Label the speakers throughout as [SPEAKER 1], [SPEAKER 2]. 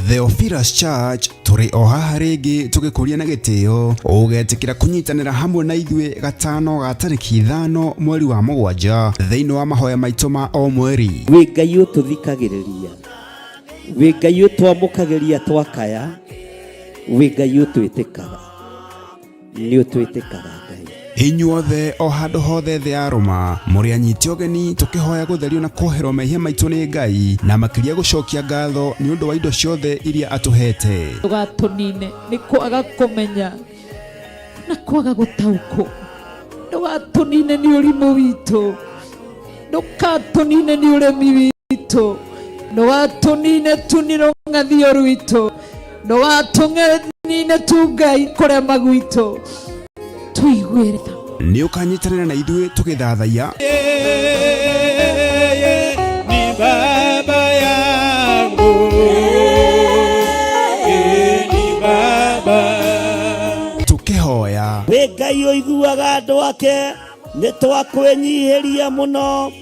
[SPEAKER 1] Theophilus Church tũrĩ o haha rĩngĩ tũgĩkũria na gĩtĩo ũgetĩkĩra kũnyitanĩra hamwe na ithuĩ gatano ga tarĩki 5 mweri wa 7 thĩinĩ wa mahoya maitũ ma o mweri.
[SPEAKER 2] Wĩ Ngai ũtũthikagĩrĩria, wĩ Ngai ũtwamũkagĩria twakaya, wĩ Ngai ũtwĩtĩkaga, nĩ ũtwĩtĩkaga Ngai.
[SPEAKER 1] Inyuothe o handũ hothe thĩ ya rũma mũrĩ anyiti ũgeni tũkĩhoya gũtherio na kuoherwo mehia maitũ nĩ Ngai na makĩria gũcokia ngatho nĩ ũndũ wa indo ciothe iria atũhete.
[SPEAKER 3] Ndũgatũnine nĩ kwaga kũmenya na kwaga gũtaũkwo, ndũgatũnine nĩ ũrimũ witũ, ndũgatũnine nĩ ũremi witũ, ndũgatũnine tu nĩ rũng'athio rwitũ, ndũgatũnine tu Ngai kũrema gwitũ, tũiguĩre tha.
[SPEAKER 1] Nĩ ũkanyitanĩra na ithuĩ tũgĩthathaiya
[SPEAKER 4] Yeye ni baba yangu, yeye ni baba.
[SPEAKER 1] Tũkĩhoya.
[SPEAKER 2] Wĩ Ngai ũiguaga andũ ake, nĩ twakwĩnyihĩria mũno,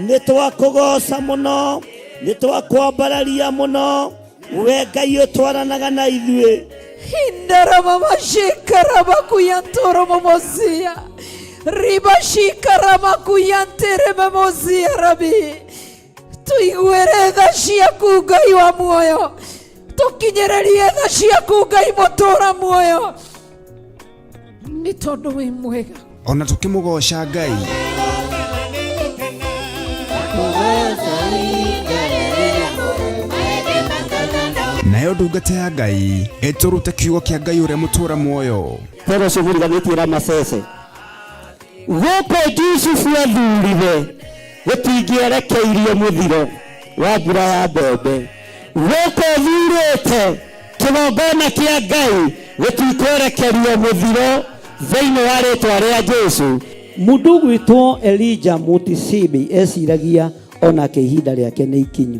[SPEAKER 2] nĩ twakũgoca mũno, nĩ twakwambararia mũno, we Ngai ũtwaranaga na ithuĩ.
[SPEAKER 3] Hindaramamashikaramakuyantoromomosia ribashikaramakuyanteramemosia rabi tuiguĩre tha ciaku Ngai wa muoyo, tũkinyĩrĩrie tha ciaku Ngai mũtũra muoyo, nĩ tondũ wĩ mwega.
[SPEAKER 1] Ona tũkĩmũgoca Ngai. Nayo ndungata ya Ngai ĩtũrute kiugo kĩa Ngai ũrĩa mũtũra muoyo.
[SPEAKER 2] Toro ũcio mũriganĩtie Ramasese. Gũkũ Jusufu athurire gũtingĩerekeirio mũthiro wa mbura ya mbembe. Gũkũ thurĩte kĩgongona kĩa Ngai gũtikwerekerio mũthiro thĩinĩ wa rĩtwa rĩa Jesu. Mũndũ ũgwĩtwo Elija Mũtisibi eciragia onake ihinda rĩake nĩ ikinyu.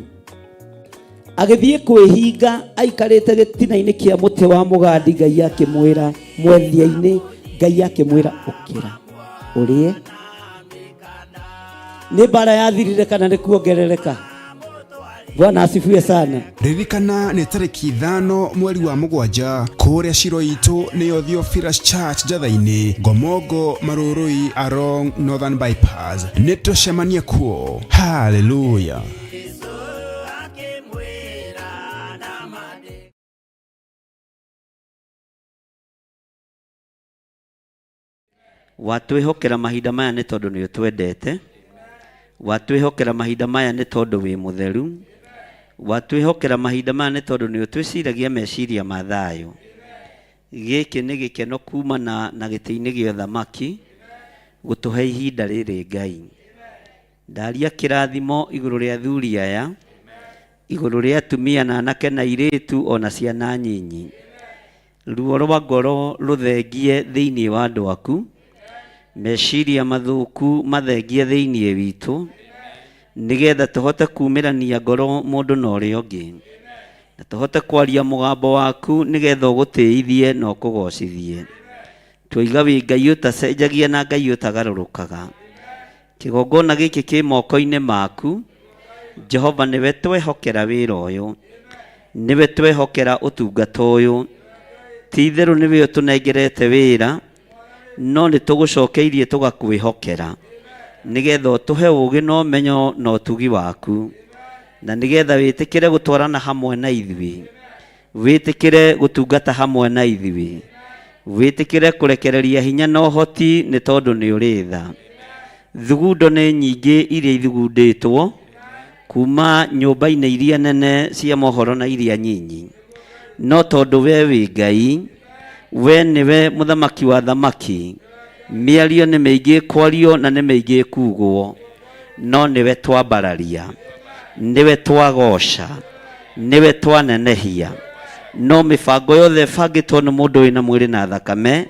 [SPEAKER 2] Agĩthiĩ kwĩhinga aikarĩte gĩtina-inĩ kĩa mũtĩ wa mũgandi, Ngai akĩmwĩra mwethia-inĩ, Ngai akĩmwĩra ũkĩra ũrĩe. Nĩ mbara yathirire kana nĩ kuongerereka? Bwana asifiwe sana.
[SPEAKER 1] Ririkana nĩ tarĩki 5 mweri wa 7 kũrĩa ciro itũ nĩyo Theophilus Church Njatha-inĩ, Ngomongo, Marũrũi along Northern Bypass. Nĩ tũcemanie kuo. Hallelujah.
[SPEAKER 2] Watwĩhokera mahinda maya nĩ tondũ nĩ ũtwendete, watwĩhokera mahinda maya nĩ tondũ wĩ mũtheru, watwĩhokera mahinda maya nĩ tondũ nĩ ũtwĩciragia meciria ma thayũ. Gĩkĩ nĩ gĩkeno kumana na gĩtĩ-inĩ gĩa ũthamaki gũtũhe ihinda rĩrĩ Ngai. Ndaria kĩrathimo igũrũ rĩa athuri aya, igũrũ rĩa atumia na anake na airĩtu ona ciana nyinyi. Ruo rwa ngoro rũthengie thĩinĩ wa andũ aku, meciria mathũku mathengie thĩinĩ witũ, nĩgetha tũhote kumĩrania ngoro mũndũ na ũrĩa ũngĩ, na tũhote kwaria mũgambo waku nĩgetha ũgũtĩithie na ũkũgocithie. Twoiga wĩ Ngai ũtacenjagia na Ngai ũtagarũrũkaga. Kĩgongona gĩkĩ kĩ moko-inĩ maku, Jehova nĩwe twehokera wĩra ũyũ, nĩwe twehokera ũtungata ũyũ. Ti itherũ nĩwe ũtũnengerete wĩra, no nĩ tũgũcokeirie tũgakwĩhokera, nĩgetha ũtũhe ũũgĩ na ũmenyo na ũtugi waku, na nĩgetha wĩtĩkĩre gũtwarana hamwe na ithuĩ. Wĩtĩkĩre gũtungata hamwe na ithuĩ. Wĩtĩkĩre kũrekereria hinya na ũhoti nĩ tondũ nĩ ũrĩ tha. Thugundo nĩ nyingĩ iria ithugundĩtwo kuma nyũmba-inĩ iria nene cia mohoro na iria nyinyi. No tondũ we wĩ Ngai, we nĩwe mũthamaki wa athamaki, mĩario nĩ mĩingĩ ĩkwario na nĩ mĩingĩ ĩkugwo, no nĩwe twambararia, nĩwe twagoca. Nĩwe twanenehia. No mĩbango yothe ĩbangĩtwo nĩ mũndũ wĩna mwĩrĩ na thakame,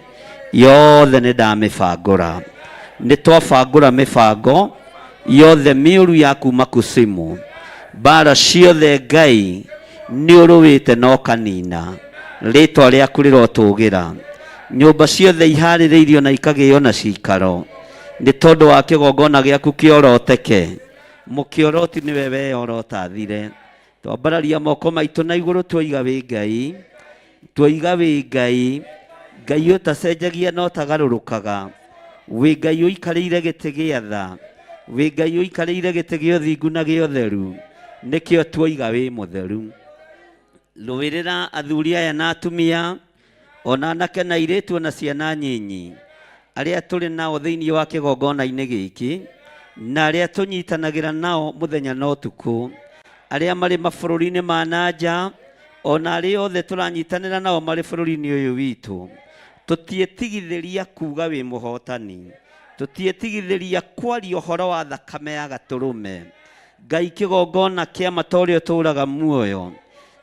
[SPEAKER 2] yothe nĩ ndamĩbangũra. Nĩ twabangũra mĩbango yothe mĩũru ya kuma kusimu. Mbara ciothe Ngai nĩ ũrũĩte na ũkanina. Rĩtwa rĩaku rĩrotũgĩra. Nyũmba ciothe iharĩrĩirio na ikagĩo na cikaro nĩ tondũ wa kĩgongona gĩaku kĩoroteke. Mũkĩoroti nĩwe weyorotathire. Twambararia moko maitũ na igũrũ twoiga wĩ Ngai, twoiga wĩ Ngai, Ngai ũtacenjagia na ũtagarũrũkaga, wĩ Ngai ũikarĩire gĩtĩ gĩa tha, wĩ Ngai ũikarĩire gĩtĩ gĩa ũthingu na gĩa ũtheru, nĩkĩo twoiga wĩ mũtheru. Rũĩrĩra athuri aya na atumia, ona anake na airĩtu ona ciana nyinyi, arĩa tũrĩ nao thĩinĩ wa kĩgongona-inĩ gĩkĩ, na arĩa tũnyitanagĩra nao mũthenya na ũtukũ, arĩa marĩ mabũrũri-inĩ ma na nja, ona arĩa othe tũranyitanĩra nao marĩ bũrũri-inĩ ũyũ witũ. Tũtiĩtigithĩria kuga wĩ mũhotani, tũtiĩtigithĩria kwaria ũhoro wa thakame ya gatũrũme. Ngai kĩgongona kĩa ma ta ũrĩa ũtũũraga muoyo,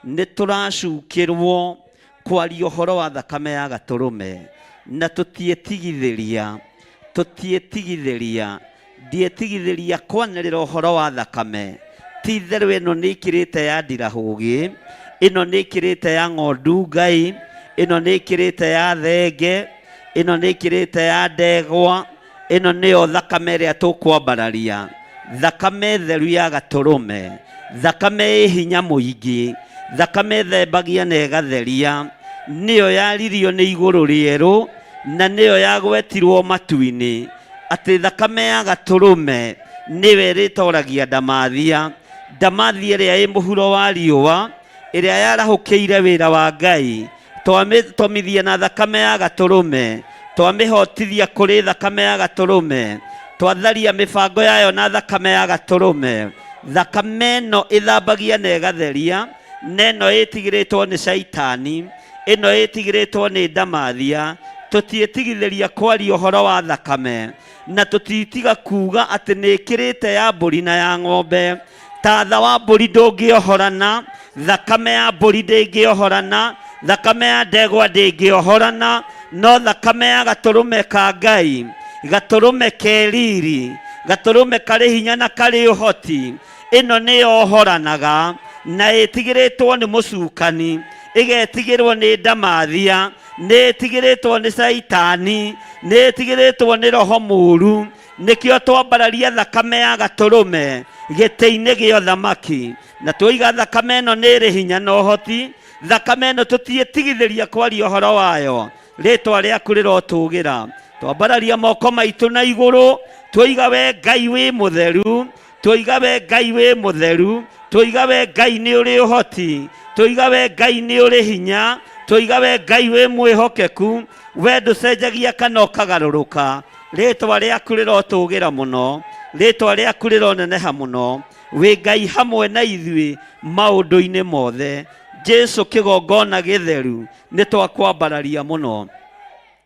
[SPEAKER 2] nĩ tũracukĩrwo kwaria ũhoro wa thakame ya gatũrũme, na tũtiĩtigithĩria, tũtiĩtigithĩria, ndietigithĩria kwanĩrĩra ũhoro wa thakame. Ti itherũ ĩno nĩ ĩkĩrĩte ya ndirahũgĩ, ĩno nĩ ĩkĩrĩte ya ng'ondu Ngai, ĩno nĩ ĩkĩrĩte ya thenge, ĩno nĩ ĩkĩrĩte ya ndegwa, ĩno nĩyo thakame ĩrĩa tũkwambararia, thakame theru ya gatũrũme, thakame ĩ hinya mũingĩ, thakame ĩthembagia na ĩgatheria, nĩyo yaririo nĩ igũrũ rĩerũ, na nĩyo yagwetirwo matu-inĩ, atĩ thakame ya gatũrũme nĩyo ĩrĩtoragia ndamathia, ndamathia ĩrĩa ĩ mũhuro wa riũa, ĩrĩa yarahũkĩire wĩra wa Ngai, twamĩtomithia na thakame ya gatũrũme, twamĩhotithia kũrĩ thakame ya gatũrũme, twatharia mĩbango yayo na thakame ya gatũrũme. Thakame ĩno ĩthambagia na ĩgatheria, na ĩno ĩtigĩrĩtwo nĩ caitani, ĩno ĩtigĩrĩtwo nĩ ndamathia. Tũtiĩtigithĩria kwaria ũhoro wa thakame, na tũtitiga kuga atĩ nĩ ĩkĩrĩte ya mbũri na ya ng'ombe. Tatha wa mbũri ndũngĩohorana, thakame ya mbũri ndĩngĩohorana, thakame ya ndegwa ndĩngĩohorana, no thakame ya gatũrũme ka Ngai, gatũrũme ke riri, gatũrũme karĩ hinya na karĩ ũhoti, ĩno nĩyohoranaga na ĩtigĩrĩtwo nĩ mũcukani, ĩgetigĩrwo nĩ ndamathia, nĩ ĩtigĩrĩtwo nĩ caitani, nĩ ĩtigĩrĩtwo nĩ roho mũru. Nĩkĩo twambararia thakame ya gatũrũme gĩtĩ-inĩ gĩa ũthamaki, na twoiga thakame ĩno nĩ ĩrĩ hinya na ũhoti, thakame ĩno tũtiĩtigithĩria kwaria ũhoro wayo, rĩtwa rĩaku rĩrotũgĩra. Twambararia moko maitũ na igũrũ, twoiga we Ngai wĩ mũtheru, twoiga we Ngai wĩ mũtheru, twoiga we Ngai nĩ ũrĩ ũhoti, twoiga we Ngai nĩ ũrĩ hinya, twoiga we Ngai wĩ mwĩhokeku, we ndũcenjagia kana ũkagarũrũka. Rĩtwa rĩaku rĩrotũgĩra mũno, rĩtwa rĩaku rĩroneneha mũno, wĩ Ngai hamwe na ithuĩ maũndũ-inĩ mothe. Jesu kĩgongona gĩtheru, nĩ twakwambararia mũno.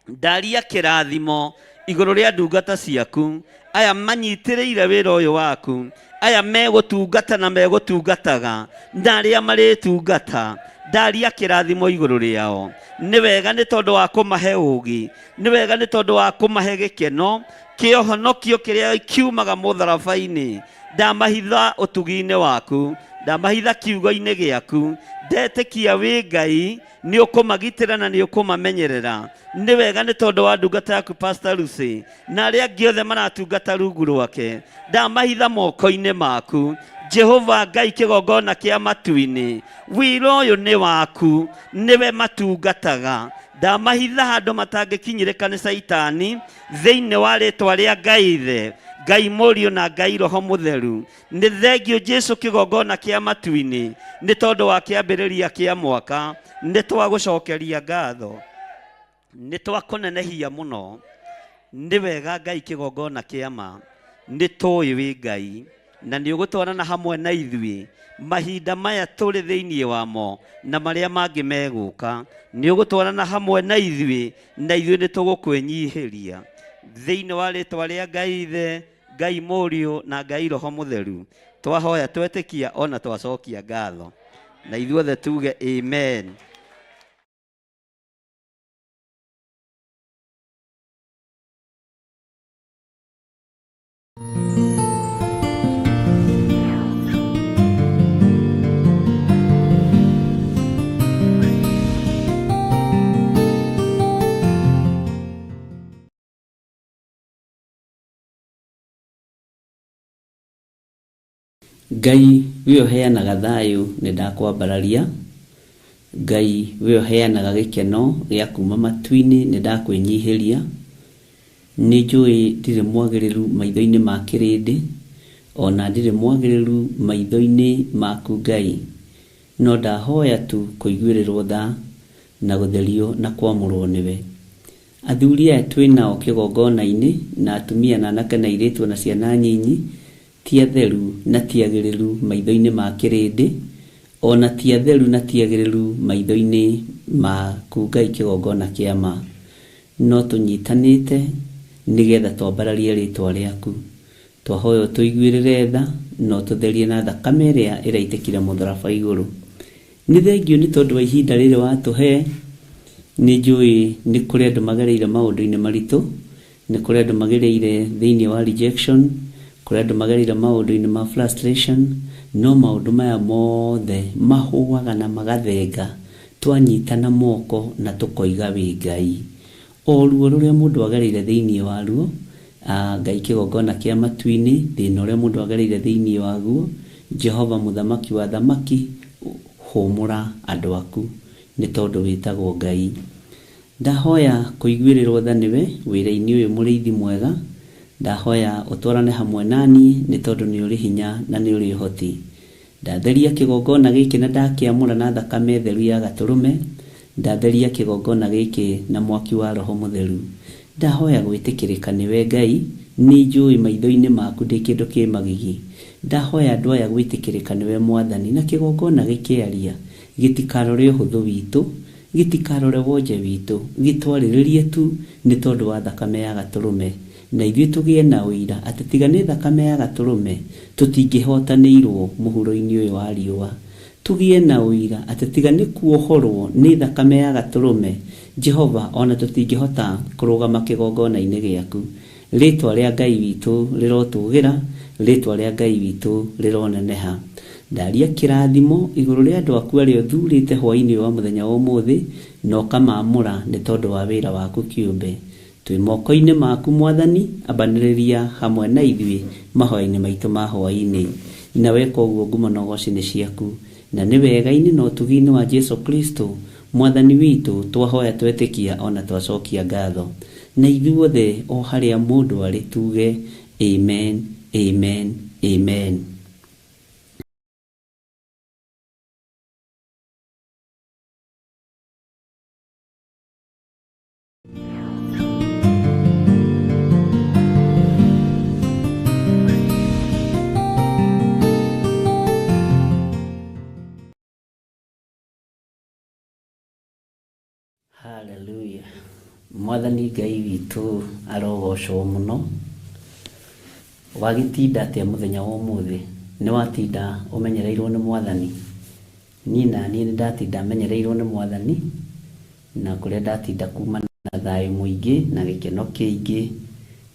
[SPEAKER 2] Ndaria kĩrathimo igũrũ rĩa ndungata ciaku, aya manyitĩrĩire wĩra ũyũ waku, aya megũtungata na megũtungataga, na arĩa marĩtungata, ndaria kĩrathimo igũrũ rĩao. Nĩ wega nĩ tondũ wa kũmahe ũũgĩ, nĩ wega nĩ tondũ wa kũmahe gĩkeno kĩohonokio kĩrĩa kiumaga mũtharaba-inĩ. Ndamahitha ũtugi-inĩ waku, ndamahitha kiugo-inĩ gĩaku, ndetĩkia wĩ Ngai nĩ ũkũmagitĩra na nĩ ũkũmamenyerera. Nĩ wega nĩ tondũ wa ndungata yaku Pastor Lucy na arĩa angĩ othe maratungata rungu rwake, ndamahitha moko-inĩ maku. Jehova Ngai kĩgongona kĩa matu-inĩ, wĩra ũyũ nĩ waku, nĩwe matungataga. Ndamahitha handũ matangĩkinyĩrĩka nĩ caitani, thĩinĩ wa rĩtwa rĩa Ngai Ithe, Ngai Mũriũ na Ngai Roho Mũtheru. Nĩ thengio Jesu kĩgongona kĩa matu-inĩ, nĩ tondũ wa kĩambĩrĩria kĩa mwaka, nĩ twagũcokeria ngatho, nĩ twakũnenehia mũno. Nĩ wega Ngai kĩgongona kĩa ma, nĩ tũĩ wĩ Ngai na nĩ ũgũtwarana hamwe na ithuĩ mahinda maya tũrĩ thĩinĩ wamo na marĩa mangĩ megũka. Nĩ ũgũtwarana hamwe na ithuĩ na ithuĩ nĩ tũgũkwĩnyihĩria thĩinĩ wa rĩtwa rĩa Ngai Ithe, Ngai Mũriũ na Ngai Roho Mũtheru. Twahoya twetĩkia ona twacokia ngatho, na ithuothe tuge amen. Ngai we ũheanaga thayũ nĩ ndakwambararia. Ngai we ũheanaga gĩkeno gĩa kuma matu-inĩ nĩ ndakwĩnyihĩria. Nĩ njũĩ ndirĩ mwagĩrĩru maitho-inĩ ma kĩrĩndĩ, ona ndirĩ mwagĩrĩru maitho-inĩ maku Ngai, no ndahoya tu kũiguĩrĩrwo tha na gũtherio na kwamũrwo nĩwe. Athuri aya twĩ nao kĩgongona-inĩ, na atumia na anake na airĩtu ona ciana nyinyi, ti atheru na ti agĩrĩru maitho-inĩ ma kĩrĩndĩ, ona ti atheru na ti agĩrĩru maitho-inĩ maku Ngai kĩgongona kĩa ma. No tũnyitanĩte nĩgetha twambararie rĩtwa rĩaku. Twahoya ũtũiguĩrĩre tha na ũtũtherie na thakame ĩrĩa ĩraitĩkire mũtharaba igũrũ. Nĩ thengiũ nĩ tondũ wa ihinda rĩrĩ watũhe. Nĩ njũĩ nĩ kũrĩ andũ magereire maũndũ-inĩ maritũ, nĩ kũrĩ andũ magereire thĩinĩ wa rejection, kũrĩ andũ magereire maũndũ-inĩ ma frustration, no maũndũ maya mothe mahũaga na magathenga twanyitana moko na tũkoiga wĩ Ngai. O ruo rũrĩa mũndũ agereire thĩinĩ waruo, Ngai kĩgongona kĩa matu-inĩ, thĩna ũrĩa mũndũ agereire thĩinĩ waguo, Jehova mũthamaki wa thamaki, hũmũra andũ aku nĩ tondũ wĩtagwo Ngai. Ndahoya kũiguĩrĩrwo tha nĩwe wĩra-inĩ ũyũ mũrĩithi mwega, ndahoya ũtwarane hamwe naniĩ nĩ tondũ nĩ ũrĩ hinya na nĩ ũrĩ ũhoti. Ndatheria kĩgongona gĩkĩ na ndakĩamũra na thakame theru ya gatũrũme, ndatheria kĩgongona gĩkĩ na mwaki wa Roho Mũtheru. Ndahoya gwĩtĩkĩrĩka nĩwe Ngai, nĩ njũĩ maitho-inĩ maku ndĩ kĩndũ kĩ magigi. Ndahoya andũ aya gwĩtĩkĩrĩka nĩwe Mwathani, na kĩgongona gĩkĩaria, gĩtikarore ũhũthũ witũ, gĩtikarore wonje witũ, gĩtwarĩrĩrie tu nĩ tondũ wa thakame ya gatũrũme. Na ithuĩ tũgĩe na ũira atĩ tiga nĩ thakame ya gatũrũme tũtingĩhotanĩirwo mũhuro-inĩ ũyũ wa riũa. Tũgĩe na ũira atĩ tiga nĩ kuohorwo nĩ thakame ya gatũrũme, Jehova ona tũtingĩhota kũrũgama kĩgongona-inĩ gĩaku. Rĩtwa rĩa Ngai witũ rĩrotũgĩra, rĩtwa rĩa Ngai witũ rĩroneneha. Ndaria kĩrathimo igũrũ rĩa andũ aku arĩa ũthurĩte hwaĩ-inĩ wa mũthenya wa ũmũthĩ, na ũkamaamũra nĩ tondũ wa wĩra waku kĩũmbe. Twĩ moko-inĩ maku Mwathani, ambanĩrĩria hamwe na ithuĩ mahoya-inĩ maitũ ma hwaĩ-inĩ. Na weka ũguo ngumo na ũgoci nĩ ciaku, na nĩ wega-inĩ na ũtugi-inĩ wa Jesu Kristo Mwathani witũ twahoya twetĩkia ona twacokia ngatho. Na ithuothe o harĩa mũndũ arĩ tuge amen, amen, amen. Hallelujah. Mwathani Ngai witũ arogocwo mũno. Wagĩtinda atĩa mũthenya wa ũmũthĩ? Nĩ watinda ũmenyereirwo nĩ Mwathani? Niĩ na niĩ nĩ ndatinda menyereirwo nĩ Mwathani, na kũrĩa ndatinda kuma na thayũ mũingĩ na gĩkeno kĩingĩ,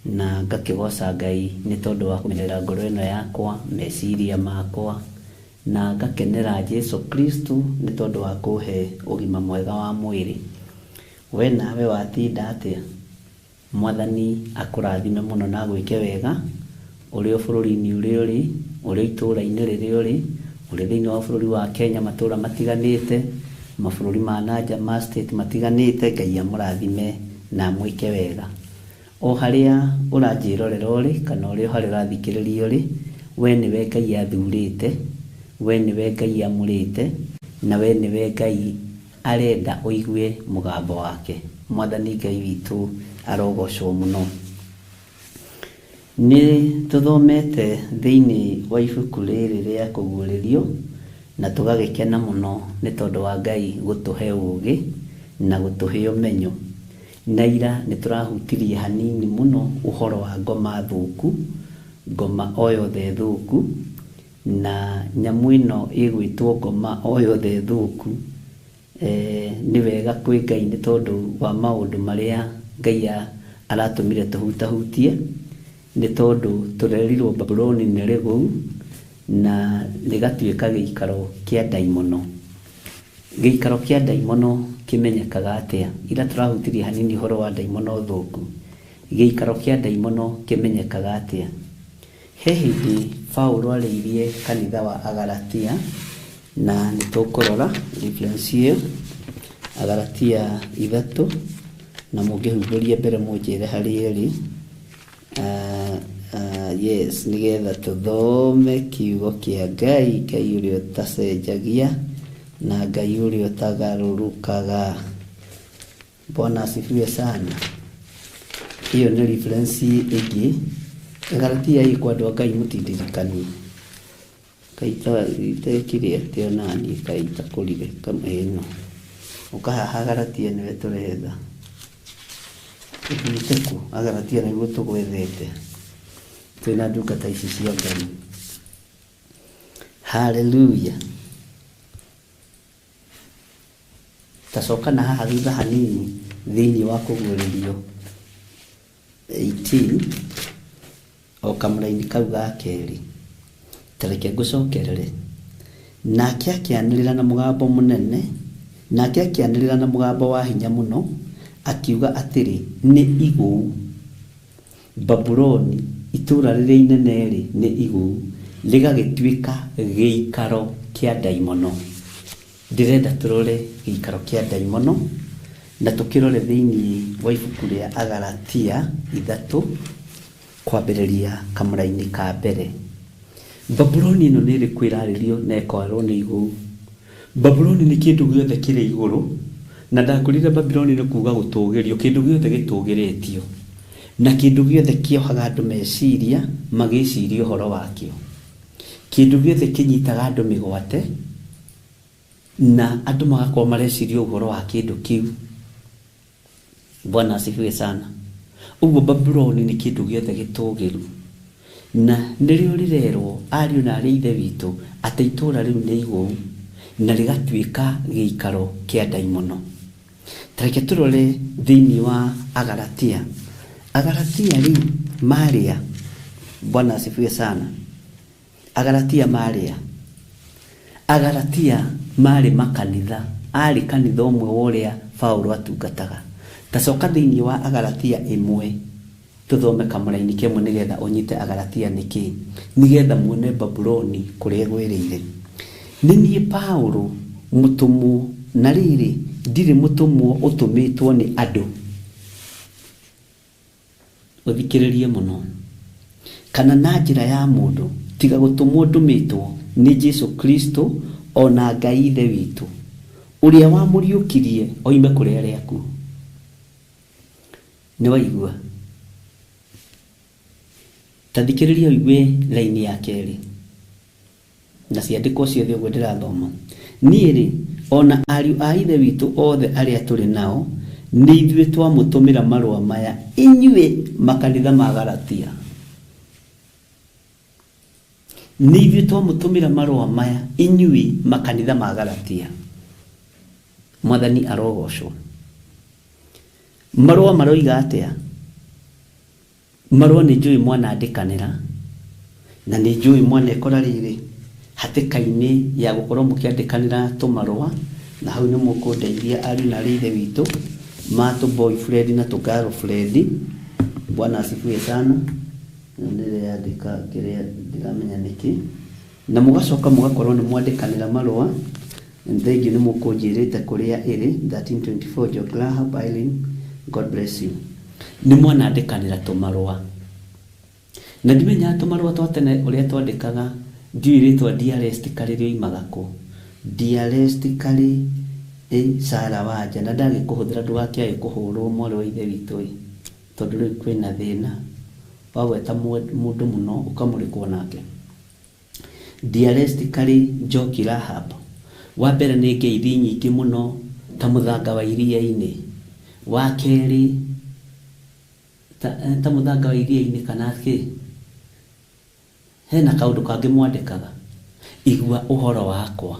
[SPEAKER 2] na ngakĩgoca Ngai nĩ tondũ wa kũmenyerera ngoro ĩno yakwa, meciria makwa, na ngakenera Jesu Kristo nĩ tondũ wa kũhe ũgima mwega wa mwĩrĩ. We nawe watinda atĩa? Mwathani akũrathime mũno na agwĩke wega, ũrĩ o bũrũri-inĩ ũrĩa ũrĩ, ũrĩ o itũũra-inĩ rĩrĩa ũrĩ, ũrĩ thĩinĩ wa bũrũri wa Kenya matũũra matiganĩte, mabũrũri ma na nja ma state matiganĩte, Ngai amũrathime na amwĩke wega. O harĩa ũranjĩrorera ũrĩ, kana ũrĩ o harĩa ũrathikĩrĩria ũrĩ, we nĩwe Ngai athurĩte, we nĩwe Ngai amũrĩte, na we nĩwe Ngai arenda ũigue mũgambo wake. Mwathani Ngai witũ arogocwo mũno. Nĩ tũthomete thĩinĩ wa ibuku rĩrĩ rĩa kũguũrĩrio, na tũgagĩkena mũno nĩ tondũ wa Ngai gũtũhe ũũgĩ na gũtũhe ũmenyo. Na ira nĩ tũrahutirie hanini mũno ũhoro wa ngoma thũku, ngoma o yothe thũku, na nyamũ ĩno ĩgwĩtwo ngoma o yothe thũku. Nĩ wega kwĩ Ngai nĩ tondũ wa maũndũ marĩa Ngai aratũmire tũhutahutie, nĩ tondũ tũrerirwo Babuloni nĩ rĩgũu na rĩgatuĩka gĩikaro kĩa ndaimono. Gĩikaro kĩa ndaimono kĩmenyekaga atĩa? Ira tũrahutirie hanini ũhoro wa ndaimono thũku. Gĩikaro kĩa ndaimono kĩmenyekaga atĩa? He hĩndĩ Paulo arĩirie kanitha wa Agalatia, na nĩ tũkũrora reference ĩyo Agalatia 3, na mũngĩhumbũria mbere mũnjĩre harĩa ĩrĩ. Yes, nĩgetha tũthome kiugo kĩa Ngai, Ngai ũrĩa ũtacenjagia na Ngai ũrĩa ũtagarũrũkaga. Bwana asifiwe sana. Ĩyo nĩ reference ĩngĩ. Galatia ĩ kwa andũ a Ngai mũtindirikanie. Kaita itekire atĩa nani kaita kũrire kama ĩno. Ũkahaha Galatia nĩwe tũretha. Ũthiĩte kũ? Agalatia nĩguo tũgwethete. Twĩna ndungata ici cia Ngai. Hallelujah. Tacoka na haha thutha hanini thĩinĩ wa kũguũrĩrio 18 o kamũraini kau ga kerĩ. Ta reke ngũcokerere. Nake akĩanĩrĩra na mũgambo mũnene, nake akĩanĩrĩra na mũgambo wa hinya mũno, akiuga atĩrĩ, nĩ igũu. Babuloni, itũũra rĩrĩa inene-rĩ, nĩ igũu, rĩgagĩtuĩka gĩikaro kĩa ndaimono. Ndĩrenda tũrore gĩikaro kĩa ndaimono, na tũkĩrore thĩinĩ wa ibuku rĩa Agalatia 3, kwambĩrĩria kamũraini ka mbere. Babuloni ĩno nĩ ĩrĩkũ ĩrarĩrio na ĩkorwo nĩ igũu? Babuloni nĩ kĩndũ gĩothe kĩrĩ igũrũ, na ndakwĩrire Babuloni nĩ kuga gũtũgĩrio, kĩndũ gĩothe gĩtũgĩrĩtio, na kĩndũ gĩothe kĩohaga andũ meciria magĩciria ũhoro wakĩo, kĩndũ gĩothe kĩnyitaga andũ mĩgwate na andũ magakorwo mareciria ũhoro wa kĩndũ kĩu. Bwana asifiwe sana. Ũguo Babuloni nĩ kĩndũ gĩothe gĩtũgĩru, na nĩrĩo rĩrerwo ariũ na arĩ ithe witũ atĩ itũũra rĩu nĩ igũu na rĩgatuĩka gĩikaro kĩa ndaimono. Ta reke tũrore thĩinĩ wa Agalatia. Agalatia rĩ marĩa, Bwana asifiwe sana. Agalatia marĩa, Agalatia marĩ makanitha, arĩ kanitha ũmwe wa ũrĩa Paulo atungataga. Tacoka thĩinĩ wa Agalatia 1 tũthome kamũraini kemwe nĩgetha ũnyite Agalatia nĩkĩ, nĩgetha muone Babuloni kũrĩa ĩgwĩrĩire. Nĩ niĩ Paulo mũtũmwo, na rĩrĩ ndirĩ mũtũmwo ũtũmĩtwo nĩ andũ. Ũthikĩrĩrie mũno. Kana na njĩra ya mũndũ, tiga gũtũmwo ndũmĩtwo nĩ Jesu Kristo o na Ngai Ithe witũ, ũrĩa wamũriũkirie oime kũrĩ arĩa akuũ. Nĩ waigua? Ta thikĩrĩria ũigue laini ya kerĩ, na ciandĩkwo ciothe ũguo ndĩrathoma. Niĩ rĩ, ona ariũ a Ithe witũ othe arĩa tũrĩ nao, nĩ ithuĩ twamũtũmĩra marũa maya inyuĩ makanitha ma Galatia. Nĩ ithuĩ twamũtũmĩra marũa maya inyuĩ makanitha ma Galatia. Mwathani arogocwo. Marũa maroiga atĩa? Marũa nĩ njũĩ mwanandĩkanĩra, na nĩ njũĩ mwanekora rĩrĩ hatĩka-inĩ ya gũkorwo mũkĩandĩkanĩra tũmarũa, na hau nĩ mũkũndeithia ariũ na arĩ ithe witũ ma tũ boyfriend na tũ girlfriend. Bwana asifiwe sana. Nĩndĩreyandĩka kĩrĩa ndiramenya nĩkĩ. Na mũgacoka mũgakorwo nĩ mwandĩkanĩra marũa. Thengiũ nĩ mũkũnjĩrĩte kũrĩa ĩrĩ, 1324 Njoki Rahab Irene, God bless you. Nĩ mwanandĩkanĩra tũmarũa, na ndimenyaga tũmarũa twa tene ũrĩa twandĩkaga, ndiũĩ rĩtwa dearest karĩ rĩoimaga kũ. Dearest karĩ Sarah Wanja, na ndagĩkũhũthĩra ndũgakĩage kũhũrwo mwarĩ wa ithe witũ ĩ, tondũ rĩu kwĩna thĩna wagweta mũndũ mũno ũkamũrĩkwo nake. Dearest karĩ Njoki Rahab, wa mbere nĩ ngeithi nyingĩ mũno ta mũthanga wa iria-inĩ, wa kerĩ ta mũthanga wa iria-inĩ kana kĩ, hena kaũndũ kangĩ mwandĩkaga, igua ũhoro wakwa,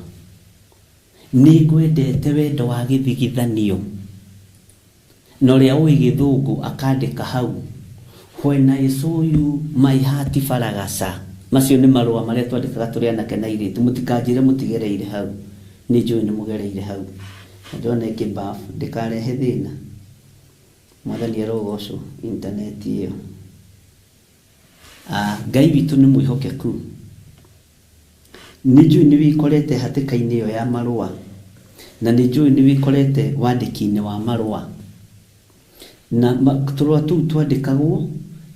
[SPEAKER 2] nĩ ngwendete wendo wa gĩthigithanio, na ũrĩa ũĩ gĩthũngũ akandĩka hau, when I saw you my heart faragasa. Macio nĩ marũa marĩa twandĩkaga tũrĩ anake na airĩtu. Mũtikanjĩre mũtigereire hau, nĩ njũĩ nĩ mũgereire hau. Na ndĩrona ĩkĩ ndĩkarehe thĩna. Mwathani arogocwo intaneti ĩyo. Ngai witũ nĩ mwĩhokeku. Nĩ njũĩ nĩ wĩkorete hatĩka-inĩ ĩyo ya marũa, na nĩ njũĩ nĩ wĩkorete wandĩki-inĩ wa marũa. Na tũrũa tũu twandĩkagwo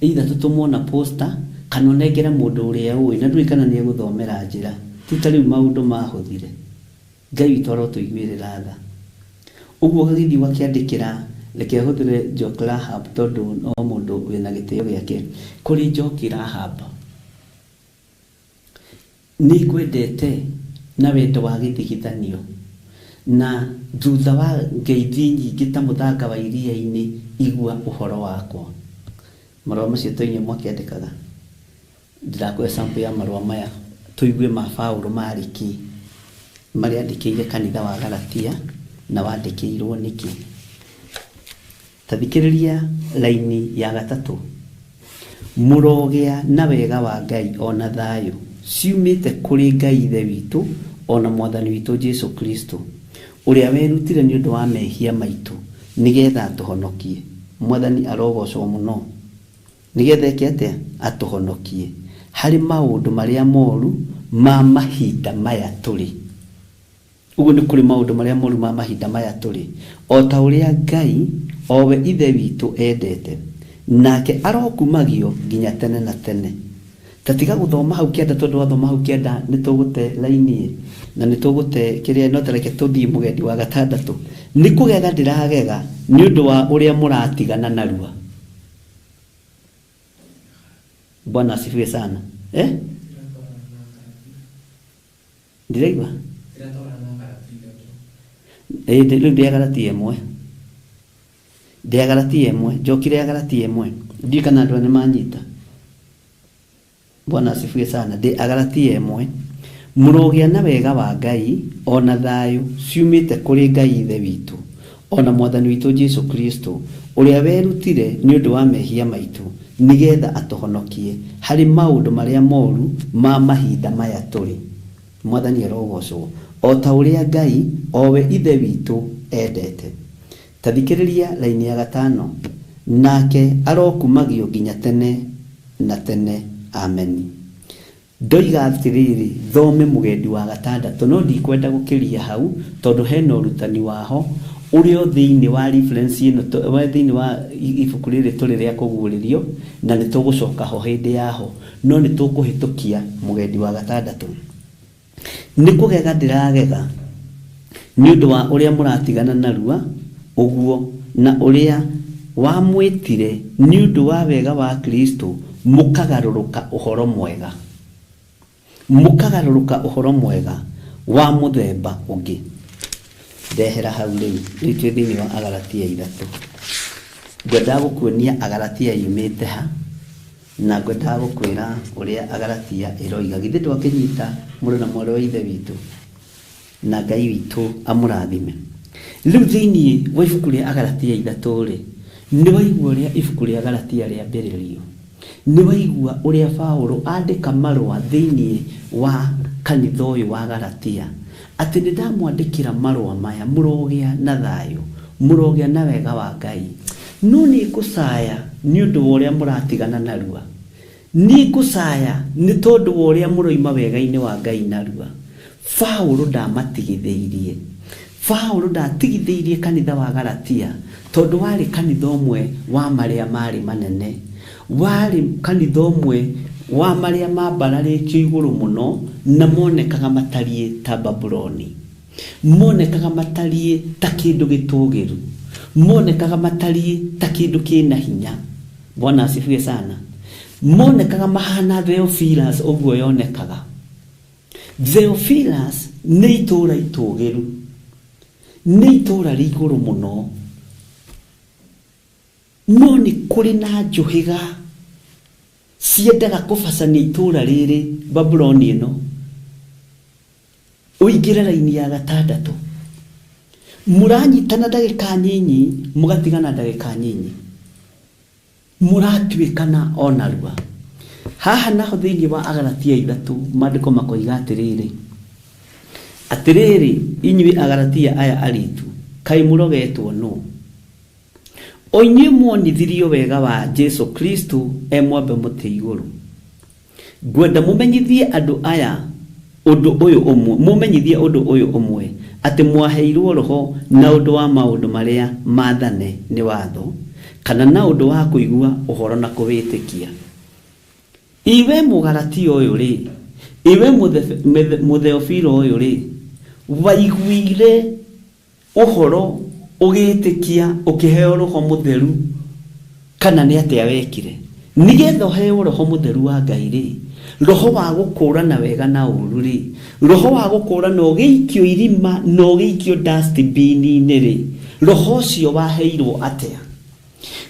[SPEAKER 2] either tũtũmwo na posta kana ũnengere mũndũ ũrĩa ũĩ, na ndũĩ kana nĩ egũthomera njĩra. Ti ta rĩu maũndũ mahũthire. Ngai witũ arotũiguĩrĩra tha. Ũguo ũgagĩthiĩ ũgakĩandĩkĩra, reke hũthĩre Njoki Rahab tondũ no mũndũ wĩna gĩtĩo gĩake. Kũrĩ Njoki Rahab, nĩ ngwendete na wendo wa gĩthigithanio, na thutha wa ngeithi nyingĩ ta mũthanga wa iria-inĩ, igua ũhoro wakwa. Marũa macio to inyuĩ mwakĩandĩkaga. Ndĩrakũhe sample ya marũa maya tũigue ma Paũlũ marĩ kĩ, marĩa andĩkĩire kanitha wa Galatia na wandĩkĩirwo nĩkĩ. Ta thikĩrĩria raini ya gatatũ. Mũrogĩa na wega wa Ngai ona thayũ ciumĩte kũrĩ Ngai Ithe witũ ona Mwathani witũ Jesu Kristo, ũrĩa werutire nĩ ũndũ wa mehia maitũ nĩgetha atũhonokie. Mwathani arogocwo mũno. Nĩgetha eke atĩa? Atũhonokie harĩ maũndũ marĩa moru ma mahinda maya tũrĩ. Ũguo nĩ kũrĩ maũndũ marĩa moru ma mahinda maya tũrĩ, o ta ũrĩa Ngai o we Ithe witũ endete, nake arokumagio nginya tene na tene. Ta tiga gũthoma hau kĩanda, tondũ wathoma hau kĩanda nĩ tũgũte raini na nĩ tũgũte kĩrĩa, no tareke tũthiĩ mũgendi wa gatandatũ. Nĩ kũgega ndĩragega nĩ ũndũ wa ũrĩa mũratigana narua. Bwana asifiwe sana. Ndiraigua? Rĩu ndĩ Galatia ĩmwe. Ndĩ Galatia ĩmwe, njokire Galatia ĩmwe. Ndiũĩ kana andũ aya nĩ manyita. Bwana asifiwe sana. Ndĩ Galatia ĩmwe. Mũrogĩa na wega wa Ngai ona thayũ ciumĩte kũrĩ Ngai Ithe witũ ona Mwathani witũ Jesu Kristo, ũrĩa werutire nĩ ũndũ wa mehia maitũ nĩgetha atũhonokie harĩ maũndũ marĩa moru ma mahinda maya tũrĩ. Mwathani arogocwo, o ta ũrĩa Ngai o we Ithe witũ endete. Ta thikĩrĩria raini ya gatano. Nake arokumagio nginya tene na tene. Ameni. Ndoiga atĩrĩrĩ, thome mũgendi wa gatandatũ, no ndikwenda gũkĩria hau tondũ hena ũrutani waho ũrĩa thĩinĩ wa reference ĩno, wa thĩinĩ wa ibuku rĩrĩ tũrĩ rĩa kũguũrĩrio, na nĩ tũgũcoka ho hĩndĩ yaho, no nĩ tũkũhĩtũkia mũgendi wa gatandatũ. Nĩ kũgega ndĩragega nĩ ũndũ wa ũrĩa mũratigana narua ũguo, na ũrĩa wamwĩtire nĩ ũndũ wa wega wa Kristo, mũkagarũrũka ũhoro mwega. Mũkagarũrũka ũhoro mwega wa mũthemba ũngĩ. Ndehera hau rĩu, rĩu twĩ thĩinĩ wa Agalatia ithatũ. Ngwendaga gũkuonia Agalatia yumĩte ha, na ngwendaga gũkwĩra ũrĩa Agalatia ĩroiga. Githĩ ndwakĩnyita mũrũ na mwarĩ wa Ithe witũ, na Ngai witũ amũrathime. Rĩu thĩinĩ wa ibuku rĩa Agalatia ithatũ rĩ, nĩ waigua ũrĩa ibuku rĩa Galatia rĩambĩrĩrio. Nĩ waigua ũrĩa Paũlũ andĩka marũa thĩinĩ wa kanitha ũyũ wa Galatia, atĩ nĩ ndamwandĩkĩra marũa maya, mũrogĩa na thayũ, mũrogĩa na wega wa Ngai. No nĩ ngũcaya nĩ ũndũ wa ũrĩa mũratigana narua. Nĩ ngũcaya nĩ tondũ wa ũrĩa mũroima wega-inĩ wa Ngai narua. Paũlũ ndamatigithĩirie. Paũlũ ndatigithĩirie kanitha wa Galatia tondũ warĩ kanitha ũmwe wa marĩa marĩ manene. Warĩ kanitha ũmwe wa marĩa mambararĩtio igũrũ mũno na monekaga matariĩ ta Babuloni. Monekaga matariĩ ta kĩndũ gĩtũgĩru. Monekaga matariĩ ta kĩndũ kĩna hinya. Bwana asifiwe sana. Monekaga mahana Theophilus ũguo yonekaga. Theophilus nĩ itũũra itũgĩru. Nĩ itũũra rĩ igũrũ mũno. No nĩ kũrĩ na njũhĩga ciendaga kũbacania itũũra rĩrĩ Babuloni ĩno. Ũingĩre raini ya gatandatũ. Mũranyitana ndagĩka nyinyi, mũgatigana ndagĩka nyinyi. Mũratuĩkana o narua. Haha naho thĩinĩ wa Agalatia ithatũ maandĩko makoiga atĩrĩrĩ, atĩrĩrĩ inyuĩ Agalatia aya aritu, kaĩ mũrogetwo nũ? O inyuĩ mwonithirio wega wa Jesu Kristo e mwambe mũtĩ igũrũ. Ngwenda mũmenyithie andũ aya ũndũ ũyũ ũmwe, mũmenyithie ũndũ ũyũ ũmwe, atĩ mwaheirwo roho na ũndũ wa maũndũ marĩa maathane nĩ watho, kana na ũndũ wa kũigua ũhoro na kũwĩtĩkia. Iwe Mũgalatia ũyũ rĩ, iwe Mũtheofilo ũyũ rĩ, waiguire ũhoro ũgĩtĩkia ũkĩheo roho mũtheru, kana nĩ atĩa wekire? Nĩgetha ũheo roho mũtheru wa Ngai rĩ, roho wa gũkũrana wega na ũru rĩ, roho wa gũkũrana ũgĩikio irima na ũgĩikio dustbin-inĩ rĩ, roho ũcio waheirwo atĩa?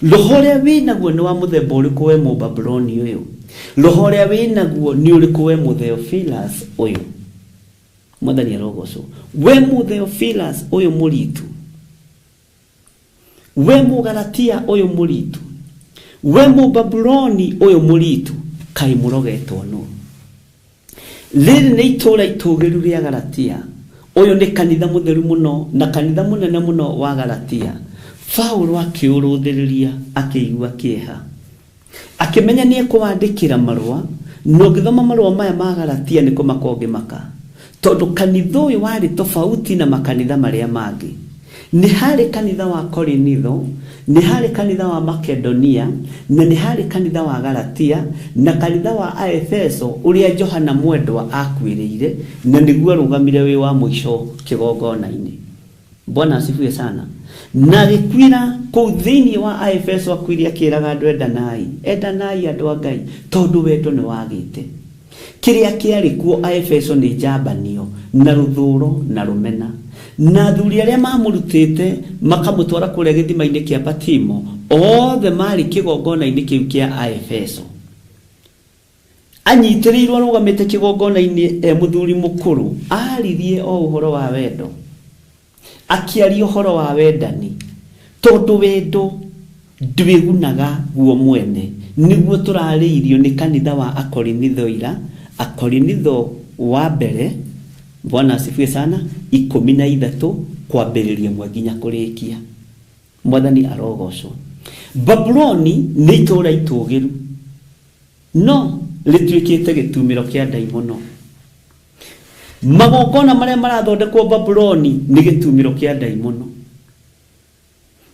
[SPEAKER 2] Roho ũrĩa wĩnaguo nĩ wa mũthemba ũrĩkũ we Mũbabuloni ũyũ? Roho ũrĩa wĩnaguo nĩ ũrĩkũ we Mũtheophilus ũyũ? Mwathani arogocwo. We Mũtheophilus ũyũ mũritu, we Mũgalatia ũyũ mũritu, we Mũbabuloni ũyũ mũritu, kaĩ mũrogetwo nũ? Rĩrĩ nĩ itũũra itũũgĩru rĩa Galatia. Ũyũ nĩ kanitha mũtheru mũno na kanitha mũnene mũno wa Galatia. Paulo akĩũrũthĩrĩria akĩigua kĩeha, akĩmenya nĩ ekũwandĩkĩra marũa, na ũngĩthoma marũa maya ma Galatia nĩ kũmaka ũngĩmaka, tondũ kanitha ũyũ warĩ tofauti na makanitha marĩa mangĩ. Nĩ harĩ kanitha wa Korinitho, nĩ harĩ kanitha wa Makedonia, na nĩ harĩ kanitha wa Galatia, na kanitha wa Aefeso ũrĩa Johana mwendwa akuĩrĩire, na nĩguo arũgamire wĩ wa mũico kĩgongona-inĩ. Bwana asifiwe sana. Na agĩkuĩra kũu thĩinĩ wa Aefeso, akuire akĩraga andũ endanai, endanai andũ a Ngai, tondũ wendo nĩ wagĩte. Kĩrĩa kĩarĩ kuo Aefeso nĩ njambanio na rũthũro na rũmena, na athuri arĩa mamũrutĩte makamũtwara kũrĩa gĩthima-inĩ kĩa Patimo, othe marĩ kĩgongona-inĩ kĩu kĩa Aefeso. Anyitĩrĩirwo arũgamĩte kĩgongona-inĩ e mũthuri mũkũrũ, aririe o ũhoro wa wendo, akĩaria ũhoro wa wendani, tondũ wendo ndwĩgunaga guo mwene. Nĩguo tũrarĩirio nĩ kanitha wa Akorinitho ira, Akorinitho wa mbere, Bwana asifiwe sana, 13 kwambĩrĩria mwe nginya kũrĩkia. Mwathani arogocwo. Babuloni nĩ itũũra itũũgĩru, no rĩtuĩkĩte gĩtumĩro kĩa ndaimono. Magongona marĩa marathondekwo Babuloni nĩ gĩtumĩro kĩa ndaimono.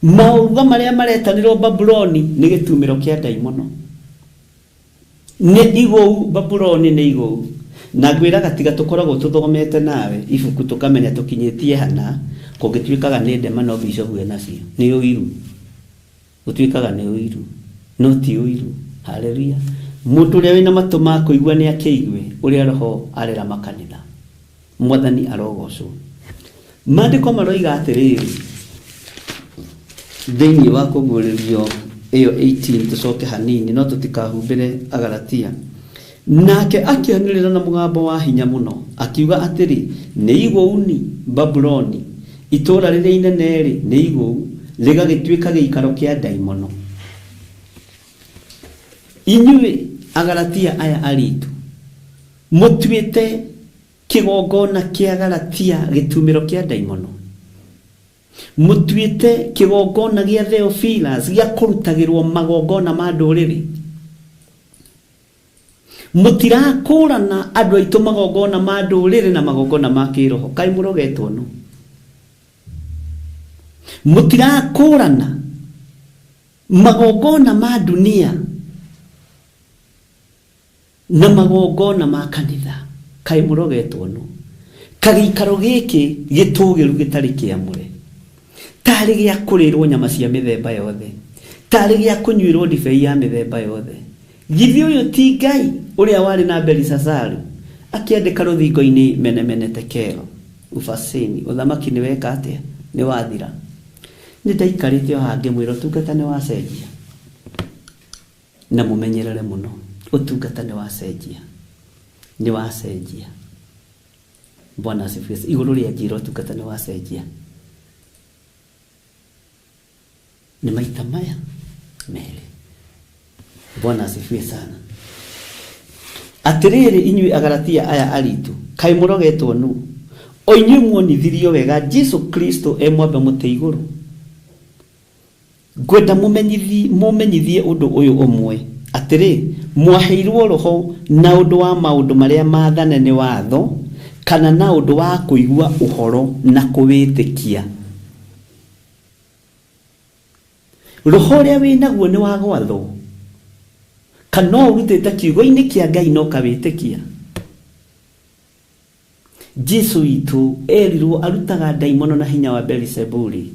[SPEAKER 2] Maũruga marĩa maretanĩrwo Babuloni nĩ gĩtumĩro kĩa ndaimono. Nĩ igũu, Babuloni nĩ igũu. Na ngwĩraga tiga tũkoragwo tũthomete nawe ibuku tũkamenya tũkinyĩtie hana, kũngĩtuĩkaga nĩ ndema no bishofu enacio. Nĩ ũiru. Gũtuĩkaga nĩ ũiru, no ti ũiru. Haleluya. Mũndũ ũrĩa wĩna matũ ma kũigua nĩ akĩigue ũrĩa roho arera makanitha. Mwathani arogocwo. Maandĩko maroiga atĩrĩrĩ, thĩinĩ wa kũguũrĩrio ĩyo 18, tũcoke hanini no tũtikahumbĩre Agalatia. Nake akĩanĩrĩra na mũgambo wa hinya mũno akiuga atĩrĩ, nĩ igũuni Babuloni, itũũra rĩrĩa inene rĩ, nĩ igũu, rĩgagĩtuĩka gĩikaro kĩa ndaimono. Inyuĩ Agalatia aya aritu, mũtuĩte kĩgongona kĩa Galatia gĩtumĩro kĩa ndaimono, mũtuĩte kĩgongona gĩa Theophilus gĩa kũrutagĩrwo magongona ma ndũrĩrĩ. Mũtirakũrana andũ aitũ magongona ma ndũrĩrĩ na magongona ma kĩroho. Kaĩ mũrogetwo nũ? Mũtirakũrana magongona ma dunia na magongona ma kanitha. Kaĩ mũrogetwo nũ? Kagĩikaro gĩkĩ gĩtũgĩru gĩtarĩ kĩamũre, tarĩ gĩa kũrĩrwo nyama cia mĩthemba yothe, tarĩ gĩa kũnyuĩrwo ndibei ya mĩthemba yothe. Githĩ ũyũ ti Ngai ũrĩa warĩ na Belisazaru akĩandĩka rũthingo-inĩ mene mene tekelo ufasini, ũthamaki nĩ weka atĩa? Nĩ wathira. Nĩ ndaikarĩte o haha ngĩmwĩra ũtungata nĩ wacenjia, na mũmenyerere mũno, ũtungata nĩ wacenjia, nĩ wacenjia. Bwana asifiwe. Igũrũ rĩa njĩra ũtungata nĩ wacenjia. Nĩ maita maya merĩ. Bwana asifiwe sana. Atĩrĩrĩ inyuĩ Agalatia aya aritu, kaĩ mũrogetwo nũ? O inyuĩ muonithirio wega Jesu Kristo e mwambe mũtĩ igũrũ. Ngwenda mũmenyithie ũndũ ũyũ ũmwe, atĩrĩ Mwaheirwo roho na ũndũ wa maũndũ marĩa maathane nĩ watho, kana na ũndũ wa kũigua ũhoro na kũwĩtĩkia? Roho ũrĩa wĩ naguo nĩ wa gwathwo, kana no ũrutĩte kiugo-inĩ kĩa Ngai na ũkawĩtĩkia? Jesu witũ erirwo arutaga ndaimono na hinya wa Beelizebuli.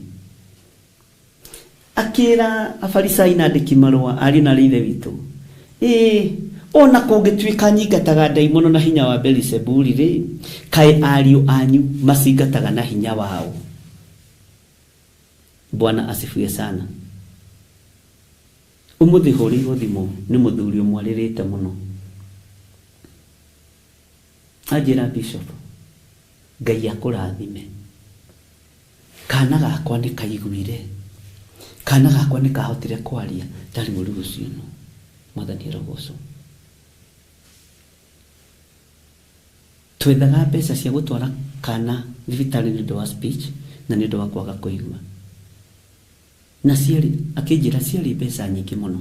[SPEAKER 2] Akĩra Afarisai na andĩki marũa, ariũ na ithe witũ, ĩĩ ona kũngĩtuĩka nyingataga ndaimono na hinya wa Beelizebuli rĩ, kaĩ ariũ anyu macingataga na hinya wao? Bwana asifiwe sana. Umuthi hũrĩirwo thimũ nĩ mũthuri ũmwe arĩrĩte mũno. Anjĩra, Bishop, Ngai akũrathime. Kana gakwa nĩ kaiguire, kana gakwa nĩ kahotire kwaria. Ndarigwo rĩu ũcio no Mwathani arogocwo. Twethaga mbeca cia gũtwara kana thibitarĩ nĩ ũndũ wa speech na nĩ ũndũ wa kwaga kũigua. Na ciarĩ, akĩnjĩra ciarĩ mbeca nyingĩ mũno,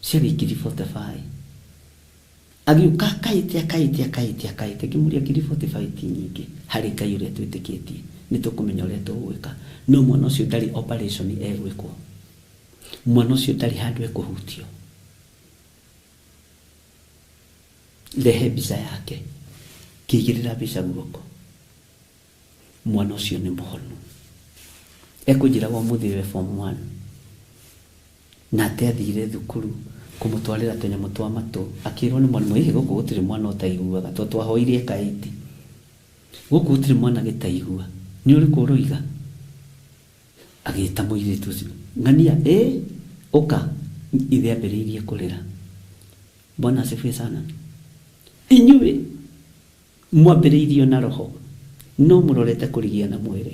[SPEAKER 2] ciarĩ 45,000. Agĩũka akaĩte akaĩte akaĩte akaĩte, ngĩmũria 45,000 ti nyingĩ harĩ Ngai ũrĩa twĩtĩkĩtie, nĩ tũkũmenya ũrĩa tũgwĩka. No mwana ũcio ndarĩ operation egwĩkwo, mwana ũcio ndarĩ handũ ekũhutio. Rehe mbica yake, ngĩigĩrĩra mbica guoko, mwana ũcio nĩ mũhonu. Ekũnjĩraga ũmũthĩ we form 1, na ate athire thukuru kũmũtwarĩra tũnyamũ twa matũ, akĩrwo nĩ mwarimũ, ĩhĩ gũkũ gũtirĩ mwana ũtaiguaga, tondũ twahoire eka 80, gũkũ gũtirĩ mwana gĩtaigua, nĩ ũrĩkũ ũroiga? Agĩta mũirĩtu ũcio, ng'ania, ĩ ũka. Ithe ambĩrĩirie kũrĩra. Bwana asifiwe sana. Inyuĩ mwambĩrĩirio na roho, no mũrorete kũrigia na mwĩrĩ.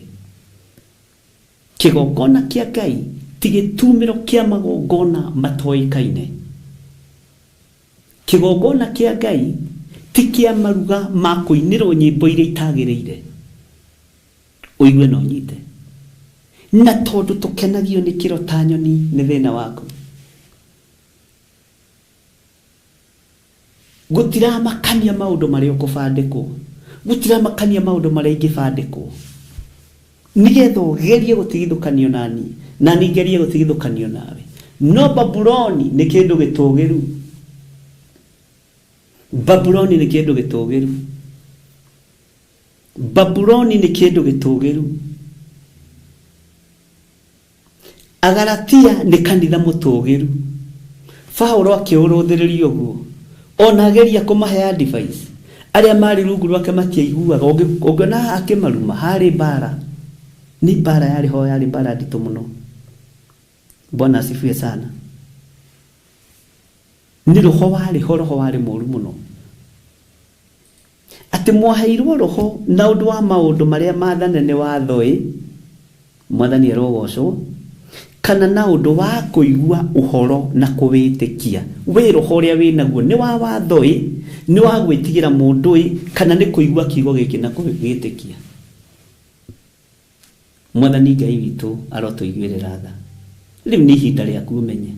[SPEAKER 2] Kĩgongona kĩa Ngai ti gĩtumĩro kĩa magongona matoĩkaine. Kĩgongona kĩa Ngai ti kĩa maruga ma kũinĩrwo nyĩmbo iria itagĩrĩire. Ũigue na ũnyite. Na tondũ tũkenagio nĩ kĩro ta nyoni nĩ thĩna waku. Gũtiramakania maũndũ marĩa ũkũbandĩkwo, gũtiramakania maũndũ marĩa ingĩbandĩkwo, nĩgetha ũgerie gũtigithũkanio nani, na niĩ ngerie gũtigithũkanio nawe. No Babuloni nĩ kĩndũ gĩtũgĩru. Babuloni nĩ kĩndũ gĩtũgĩru. Babuloni nĩ kĩndũ gĩtũgĩru. Agalatia nĩ kanitha mũtũgĩru. Paulo akĩũrũthĩrĩria ũguo, ona ageria kũmahe advice, arĩa marĩ rungu rwake matiaiguaga. Ũngĩona akĩmaruma, harĩ mbara, nĩ mbara yarĩ ho, yarĩ mbara nditũ mũno. Bwana asifiwe sana. Nĩ roho warĩ ho, roho warĩ mũru mũno. Atĩ mwaheirwo roho na ũndũ wa maũndũ marĩa maathane nĩ watho ĩ, Mwathani arogocwo, kana na ũndũ wa kũigua ũhoro na kũwĩtĩkia. Wĩ roho ũrĩa wĩ naguo nĩ wa watho ĩ, nĩ wa gwĩtigĩra mũndũ ĩ, kana nĩ kũigua kiugo gĩkĩ na kũgĩtĩkia. Mwathani Ngai witũ arotũiguĩrĩra tha. Rĩu nĩ ihinda rĩaku ũmenye.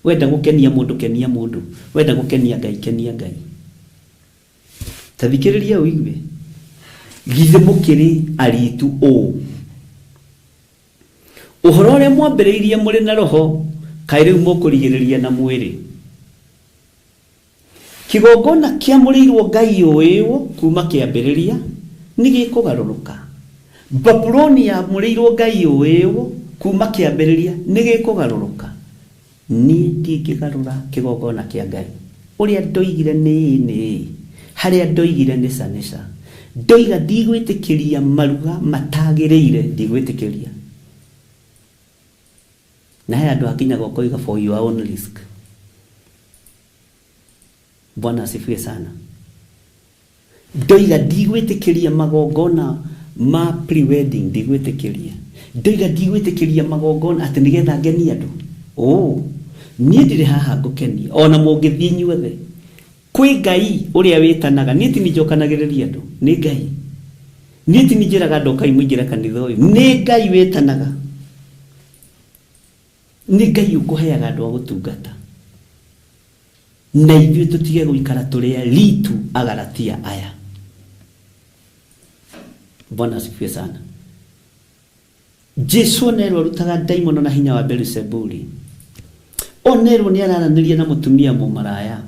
[SPEAKER 2] Wenda gũkenia mũndũ, kenia mũndũ. Wenda gũkenia Ngai, kenia Ngai. Ta thikĩrĩria ũigue. Githĩ mũkĩrĩ aritu ũũ? Ũhoro ũrĩa mwambĩrĩirie mũrĩ na roho, kaĩ rĩu mũkũrigĩrĩria na mwĩrĩ? Kĩgongona kĩamũrĩirwo Ngai ũĩwo kuma kĩambĩrĩria nĩ gĩkũgarũrũka. Babuloni yamũrĩirwo Ngai ũĩwo kuma kĩambĩrĩria nĩ gĩkũgarũrũka. Niĩ ndingĩgarũra kĩgongona kĩa Ngai. Ũrĩa ndoigire nĩ ĩĩ nĩ ĩĩ, harĩa ndoigire nĩ ca nĩ ca. Ndoiga ndigwĩtĩkĩria maruga matagĩrĩire, ndigwĩtĩkĩria. Na he andũ hakinyaga ũkoiga for your own risk. Bwana asifiwe sana. Ndoiga ndigwĩtĩkĩria magongona ma pre-wedding, ndigwĩtĩkĩria. Ndoiga ndigwĩtĩkĩria magongona atĩ nĩgetha ngenie andũ. Oh, niĩ ndirĩ haha ngũkenie, ona mũngĩthiĩ inyuothe. Kwĩ Ngai ũrĩa wĩtanaga, niĩ ti niĩ njokanagĩrĩria andũ, nĩ Ngai. Niĩ ti niĩ njĩraga andũ ũkai mũingĩre kanitha ũyũ, nĩ Ngai wĩtanaga. Nĩ Ngai ũkũheaga andũ a gũtungata. Na ithuĩ tũtige gũikara tũrĩ aritu agaratia aya. Bwana asifiwe sana. Jesu onerwo arutaga ndaimono na hinya wa Beelzebuli. Onerwo nĩ araranĩria na mũtumia mũmaraya.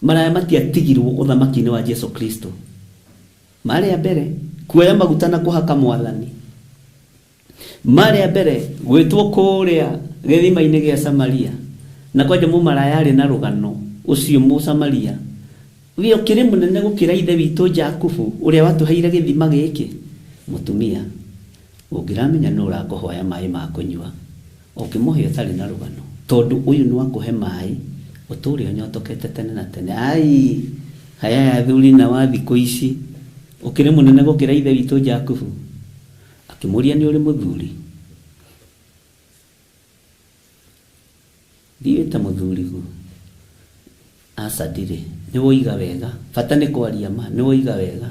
[SPEAKER 2] Maraya matiatigirwo ũthamaki-inĩ wa Jesu Kristo. Marĩ a mbere kuoya maguta na kũhaka mwathani. Marĩ a mbere gwĩtwo kũrĩa gĩthima-inĩ gĩa Samaria. Na kwanja mũmaraya arĩ na rũgano ũcio Mũsamaria. We ũkĩrĩ mũnene gũkĩra ithe witũ Jakubu ũrĩa watũheire gĩthima gĩkĩ. Mũtumia ũngĩramenya nũ ũrakũhoya maĩ ma kũnyua, ũngĩmũhe ũtarĩ na rũgano, tondũ ũyũ nĩ wakũhe maĩ ũtũre ũnyotokete tene na tene. Ai haya athuri na wa thikũ ici, ũkĩrĩ mũnene gũkĩra ithe witũ Jakubu. Akĩmũria nĩ ũrĩ mũthuri? Ndiũĩ ta mũthuri guo. Aca ndirĩ. Nĩ woiga wega. Bata nĩ kwaria ma, nĩ woiga wega.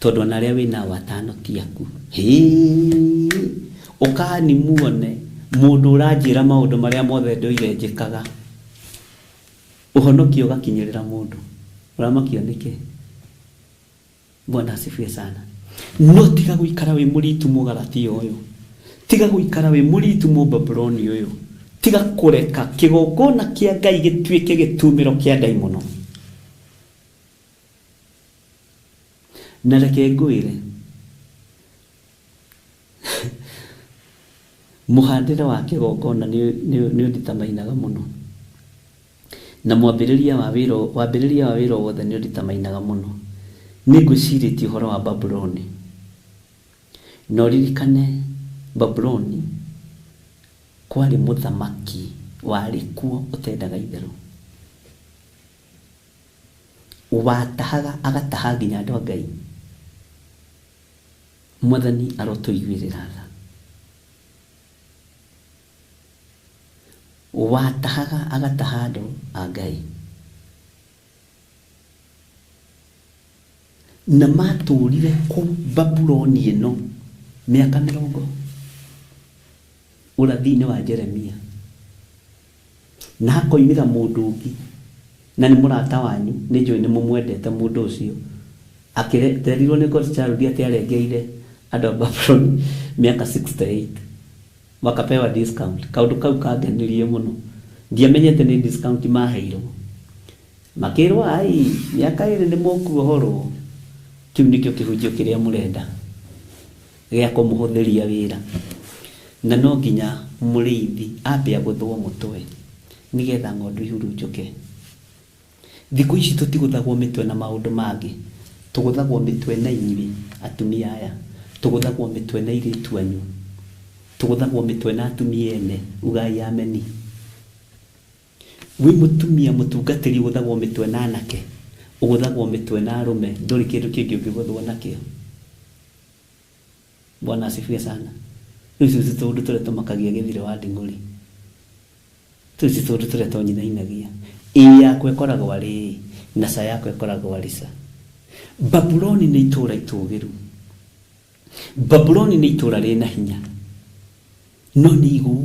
[SPEAKER 2] Tondũ ona arĩa wĩnao atano ti aku. Hĩ, ũkani muone mũndũ ũranjĩra maũndũ marĩa mothe ndũire njĩkaga. Ũhonokio ũgakinyĩrĩra mũndũ. Ũramakio nĩkĩ? Bwana asifiwe sana. No tiga gũikara wĩ mũritu mũgalatia ũyũ. Tiga gũikara wĩ mũritu mũbabuloni ũyũ. Tiga kũreka kĩgongona kĩa Ngai gĩtuĩke gĩtumĩro kĩa ndaimono. Na reke ngwĩre, mũhandĩre wa kĩgongona nĩ ũnditamainaga mũno. Na mwambĩrĩria wa wĩra, wambĩrĩria wa wĩra wothe nĩ ũnditamainaga mũno. Nĩ ngwĩcirĩtie ũhoro wa Babuloni. Na ũririkane Babuloni kwarĩ mũthamaki warĩ kuo ũtendaga itherũ. Watahaga agataha nginya andũ a Ngai. Mwathani arotũiguĩrĩra tha. Watahaga agataha andũ a Ngai. Na matũrire kũu Babuloni ĩno mĩaka mĩrongo ũrathi-inĩ wa Jeremia. Na hakoimĩra mũndũ ũngĩ na nĩ mũrata wanyu, nĩ njũĩ nĩ mũmwendete mũndũ ũcio. Akĩrerirwo nĩ Godchild atĩ arengeire andũ a Babuloni mĩaka 68. Wakapewa discount. Kaũndũ kau kangenirie mũno. Ndiamenyete nĩ discount maheirwo. Makĩrwo ai mĩaka ĩrĩ nĩ mũkuohorwo. Kĩu nĩkĩo kĩhunjio kĩrĩa mũrenda gĩa kũmũhũthĩria wĩra. Na no nginya mũrĩithi ambe agũthwo mũtwe nĩgetha ng'ondu ihurunjũke. Thikũ ici tũtigũthagwo mĩtwe na maũndũ mangĩ. Tũgũthagwo mĩtwe na inyuĩ atumia aya. Tũgũthagwo mĩtwe na airĩtu anyu. Tũgũthagwo mĩtwe na atumia ene. Ugai ameni. Wĩ mũtumia mũtungatĩri ũgũthagwo mĩtwe na anake. Ũgũthagwo mĩtwe na arũme. Ndũrĩ kĩndũ kĩngĩ ũngĩgũthwo nakĩo. Bwana asifiwe sana. Rĩu icio ti tũũndũ tũrĩa tũmakagia gĩthire wa nding'ũri. Tũu ti tũũndũ tũrĩa tonyinainagia. Ĩ yakwa ĩkoragwo arĩ ĩ, na ca yakwa ĩkoragwo arĩ ca. Babuloni nĩ itũũra itũũgĩru. Babuloni nĩ itũũra rĩna hinya. No nĩ igũu.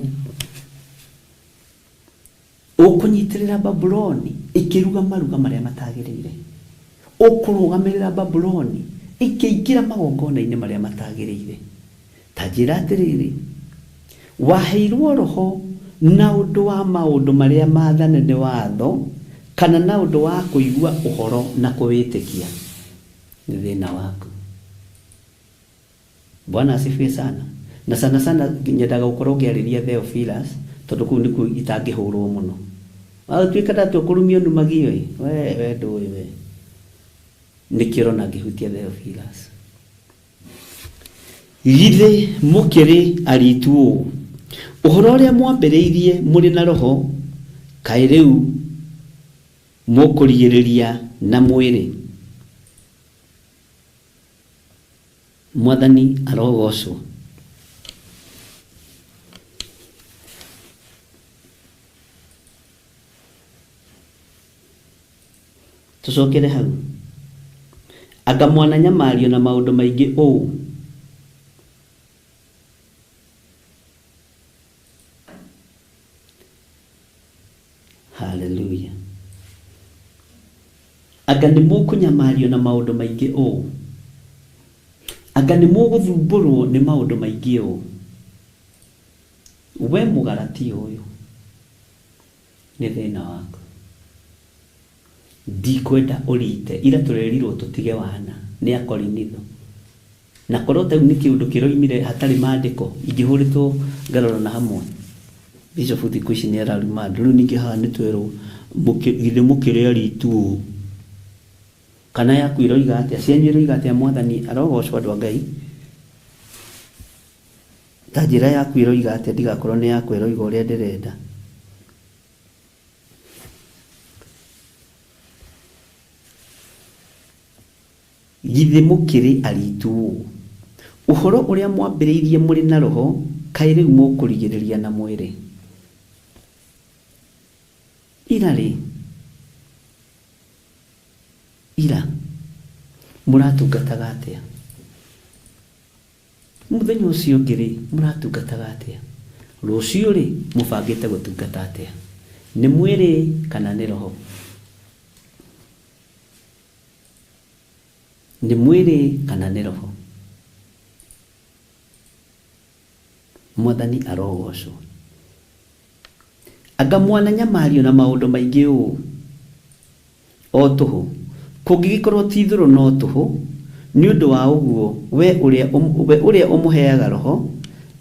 [SPEAKER 2] Ũkũnyitĩrĩra Babuloni ĩkĩruga maruga marĩa matagĩrĩire. Ũkũrũgamĩrĩra Babuloni ĩkĩingĩra magongona-inĩ marĩa matagĩrĩire. Ta njĩra atĩrĩrĩ, waheirwo roho na ũndũ wa maũndũ marĩa maathane nĩ watho, kana na ũndũ wa kũigua ũhoro na kũwĩtĩkia? Nĩ thĩna waku. Bwana asifiwe sana. Na sana sana nyendaga gũkorwo ngĩarĩria Theophilus tondũ kũu nĩkuo itangĩhũrwo mũno. Watuĩka ndatua kũrumio numagio ĩ, we ndũĩ we. Nĩkĩo ũrona ngĩhutia Theophilus. Githĩ mũkĩrĩ aritu ũũ? Ũhoro ũrĩa mwambĩrĩirie mũrĩ na roho, kaĩ rĩu mũkũrigĩrĩria na mwĩrĩ? Mwathani arogocwo. Tũcokere hau. Anga mwananyamario na maũndũ maingĩ ũũ? Hallelujah. Anga nĩ mũkũnyamario na maũndũ maingĩ ũũ? Anga nĩ mũgũthumbũrwo nĩ maũndũ maingĩ ũũ? We Mũgalatia ũyũ, nĩ thĩna waku. Ndikwenda ũrite ira tũrerirwo tũtige wana nĩ Akorinitho. Na korwo ta rĩu nĩ kĩũndũ kĩroimire hatarĩ maandĩko ingĩhũrĩtwo ngarora na hamwe. Bishop thikũ ici nĩ araruma andũ. Rĩu ningĩ haha nĩ twerwo githĩ mũkĩrĩ aritu ũũ? Kana yaku ĩroiga atĩa? Cianyu ĩroiga atĩa? Mwathani arogocwo andũ a Ngai. Ta njĩra yaku ĩroiga atĩa? Ndigakorwo nĩ yakwa ĩroiga ũrĩa ndĩrenda. Githĩ mũkĩrĩ aritu ũũ? Ũhoro ũrĩa mwambĩrĩirie mũrĩ na roho, kaĩ rĩu mũkũrigĩrĩria na mwĩrĩ? Ira rĩ, ira mũratungataga atĩa? Mũthenya ũcio ũngĩ rĩ, mũratungataga atĩa? Rũciũ rĩ, mũbangĩte gũtungata atĩa? Nĩ mwĩrĩ kana nĩ roho? Nĩ mwĩrĩ kana nĩ roho? Mwathani arogocwo. Anga mwananyamario na maũndũ maingĩ ũũ o tũhũ, kũngĩgĩkorwo ti itherũ no tũhũ. Nĩ ũndũ wa ũguo we ũrĩa ũmũheaga roho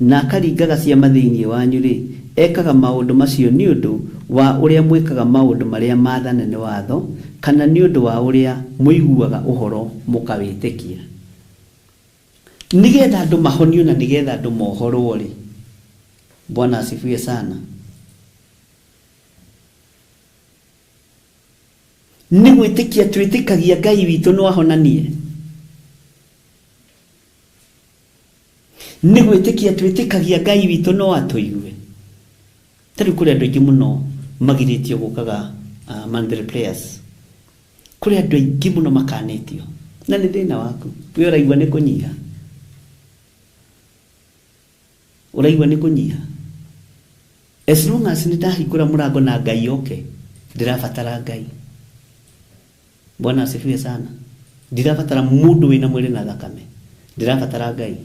[SPEAKER 2] na akaringaga ciama thĩinĩ wanyu rĩ, ekaga maũndũ macio nĩ ũndũ wa ũrĩa mwĩkaga maũndũ marĩa maathane nĩ watho, kana nĩ ũndũ wa ũrĩa mũiguaga ũhoro mũkawĩtĩkia. Nĩgetha andũ mahonio na nĩgetha andũ mohorwo rĩ. Bwana asifiwe sana. Nĩ gwĩtĩkia twĩtĩkagia Ngai witũ no ahonanie. Nĩ gwĩtĩkia twĩtĩkagia Ngai witũ no atũigue. Ta rĩu kũrĩ andũ aingĩ mũno magirĩtio gũkaga monthly prayers. Kũrĩ andũ aingĩ mũno makanĩtio. Na nĩ thĩna waku. We ũraigua nĩ kũnyiha. Ũraigua nĩ kũnyiha. As long as nĩ ndahingũra mũrango na Ngai oke, ndĩrabatara Ngai. Bwana asifiwe sana. Ndirabatara mũndũ wĩna mwĩrĩ na thakame. Ndirabatara Ngai.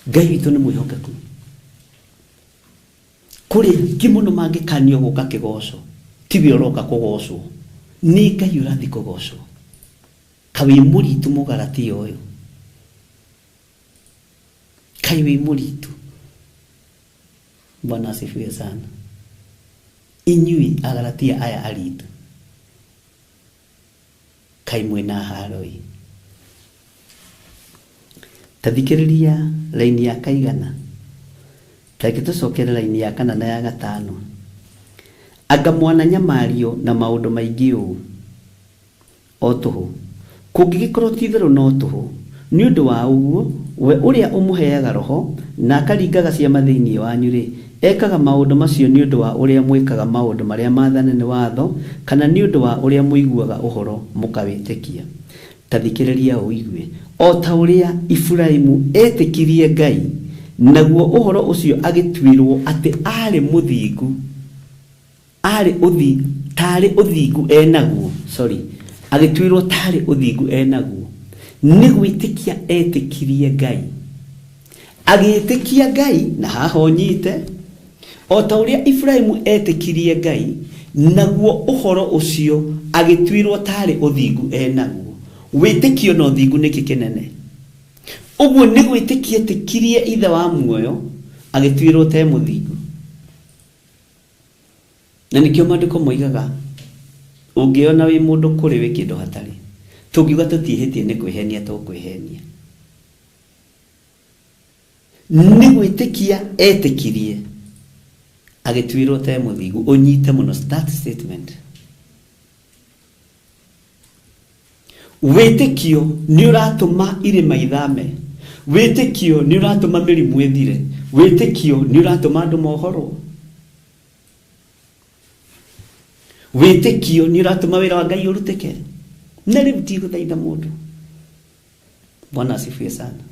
[SPEAKER 2] Ngai witũ nĩ mwĩhokeku. Kũrĩ aingĩ mũno mangĩkanio gũka kĩgoco, tiwe ũroka kũgocwo. Nĩ Ngai ũrathiĩ kũgocwo. Kaĩ wĩ mũritu Mũgalatia ũyũ. Kaĩ wĩ mũritu. Bwana asifiwe sana. Inyuĩ Agalatia aya aritu, kaĩ mwĩna haro ĩ. Ta thikĩrĩria raini ya kaigana. Ta reke tũcokere raini ya kana na ya gatano. Anga mwananyamario na maũndũ maingĩ ũũ o tũhũ, kũngĩgĩkorwo ti itherũ no tũhũ. Nĩ ũndũ wa ũguo we ũrĩa ũmũheaga roho na akaringaga ciama thĩinĩ wanyu rĩ, ekaga maũndũ macio nĩ ũndũ wa ũrĩa mwĩkaga maũndũ marĩa maathane nĩ watho, kana nĩ ũndũ wa ũrĩa mũiguaga ũhoro mũkawĩtĩkia. Ta thikĩrĩria ũigue. O ta ũrĩa Iburaimu etĩkirie Ngai, naguo ũhoro ũcio agĩtuĩrwo atĩ aarĩ mũthingu, aarĩ ũthi tarĩ ũthingu enaguo, sorry, agĩtuĩrwo tarĩ ũthingu enaguo. Nĩ gwĩtĩkia etĩkirie Ngai. Agĩĩtĩkia Ngai, na haha ũnyite, o ta ũrĩa Iburaimu etĩkirie Ngai, naguo ũhoro ũcio agĩtuĩrwo tarĩ ũthingu enaguo. Wĩtĩkio na ũthingu nĩkĩ kĩnene? Ũguo nĩ gwĩtĩkia etĩkirie Ithe wa muoyo, agĩtuĩrwo te mũthingu. Na nĩkĩo maandĩko moigaga, ũngĩona wĩ mũndũ kũrĩ wĩ kĩndũ hatarĩ. Tũngiuga tũtiĩhĩtie nĩ kwĩhenia tũkwĩhenia. Nĩ gwĩtĩkia etĩkirie, agĩtuĩrwo te mũthingu. Ũnyite mũno that statement. Wĩtĩkio nĩ ũratũma irĩma ithame. Wĩtĩkio nĩ ũratũma mĩrimũ ĩthire. Wĩtĩkio nĩ ũratũma andũ mohorwo. Wĩtĩkio nĩ ũratũma wĩra wa Ngai ũrutĩke. Na rĩu ndigũthaitha mũndũ. Bwana asifiwe sana.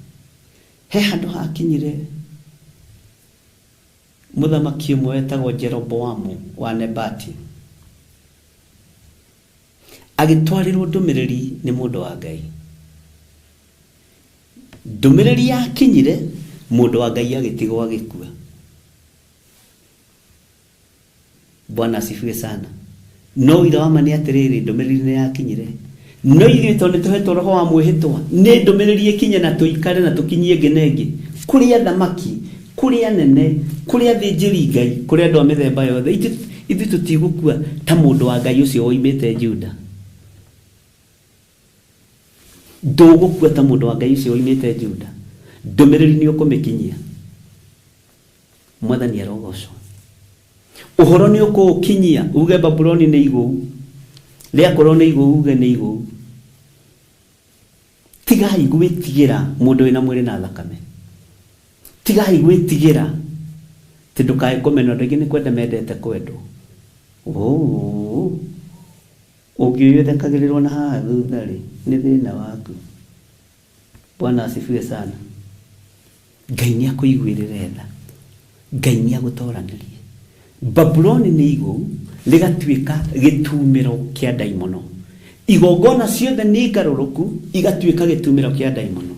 [SPEAKER 2] He handũ hakinyire mũthamaki ũmwe wetagwo Jeroboamu wa Nebati. Agĩtwarĩrwo ndũmĩrĩri nĩ mũndũ wa Ngai. Ndũmĩrĩri yakinyire mũndũ wa Ngai agĩtigwo agĩkua. Bwana asifiwe sana. No ũira wa ma nĩ atĩrĩrĩ, ndũmĩrĩri nĩ yakinyire. No ithuĩ tondũ nĩ tũhetwo roho wa mwĩhĩtwa, nĩ ndũmĩrĩri ĩkinye na tũikare na tũkinyie ĩngĩ na ĩngĩ. Kũrĩ athamaki, kũrĩ anene, kũrĩ athĩnjĩri Ngai, kũrĩ andũ a mĩthemba yothe. Ithuĩ tũtigũkua ta mũndũ wa Ngai ũcio woimĩte Juda. Ndũgũkua ta mũndũ wa Ngai ũcio woimĩte Juda. Ndũmĩrĩri nĩ ũkũmĩkinyia. Mwathani arogocwo. Ũhoro nĩ ũkũũkinyia, uge Babuloni nĩ igũu. Rĩakorwo nĩ igũu, uge nĩ igũu. Tigai gwĩtigĩra mũndũ wĩna mwĩrĩ na thakame. Tigai gwĩtigĩra atĩ ndũkae kũmenwo. Andũ aingĩ nĩ kwenda mendete kwendwo. Ũngĩũyũ ũthekagĩrĩrwo na haha thutha rĩ, nĩ thĩna waku. Bwana asifiwe sana. Ngai nĩ akũiguĩrĩre tha. Ngai nĩ agũtoranĩrie. Babuloni nĩ igũu rĩgatuĩka gĩtumĩro kĩa ndaimono. Igongona ciothe nĩ ngarũrũku igatuĩka gĩtumĩro kĩa ndaimono.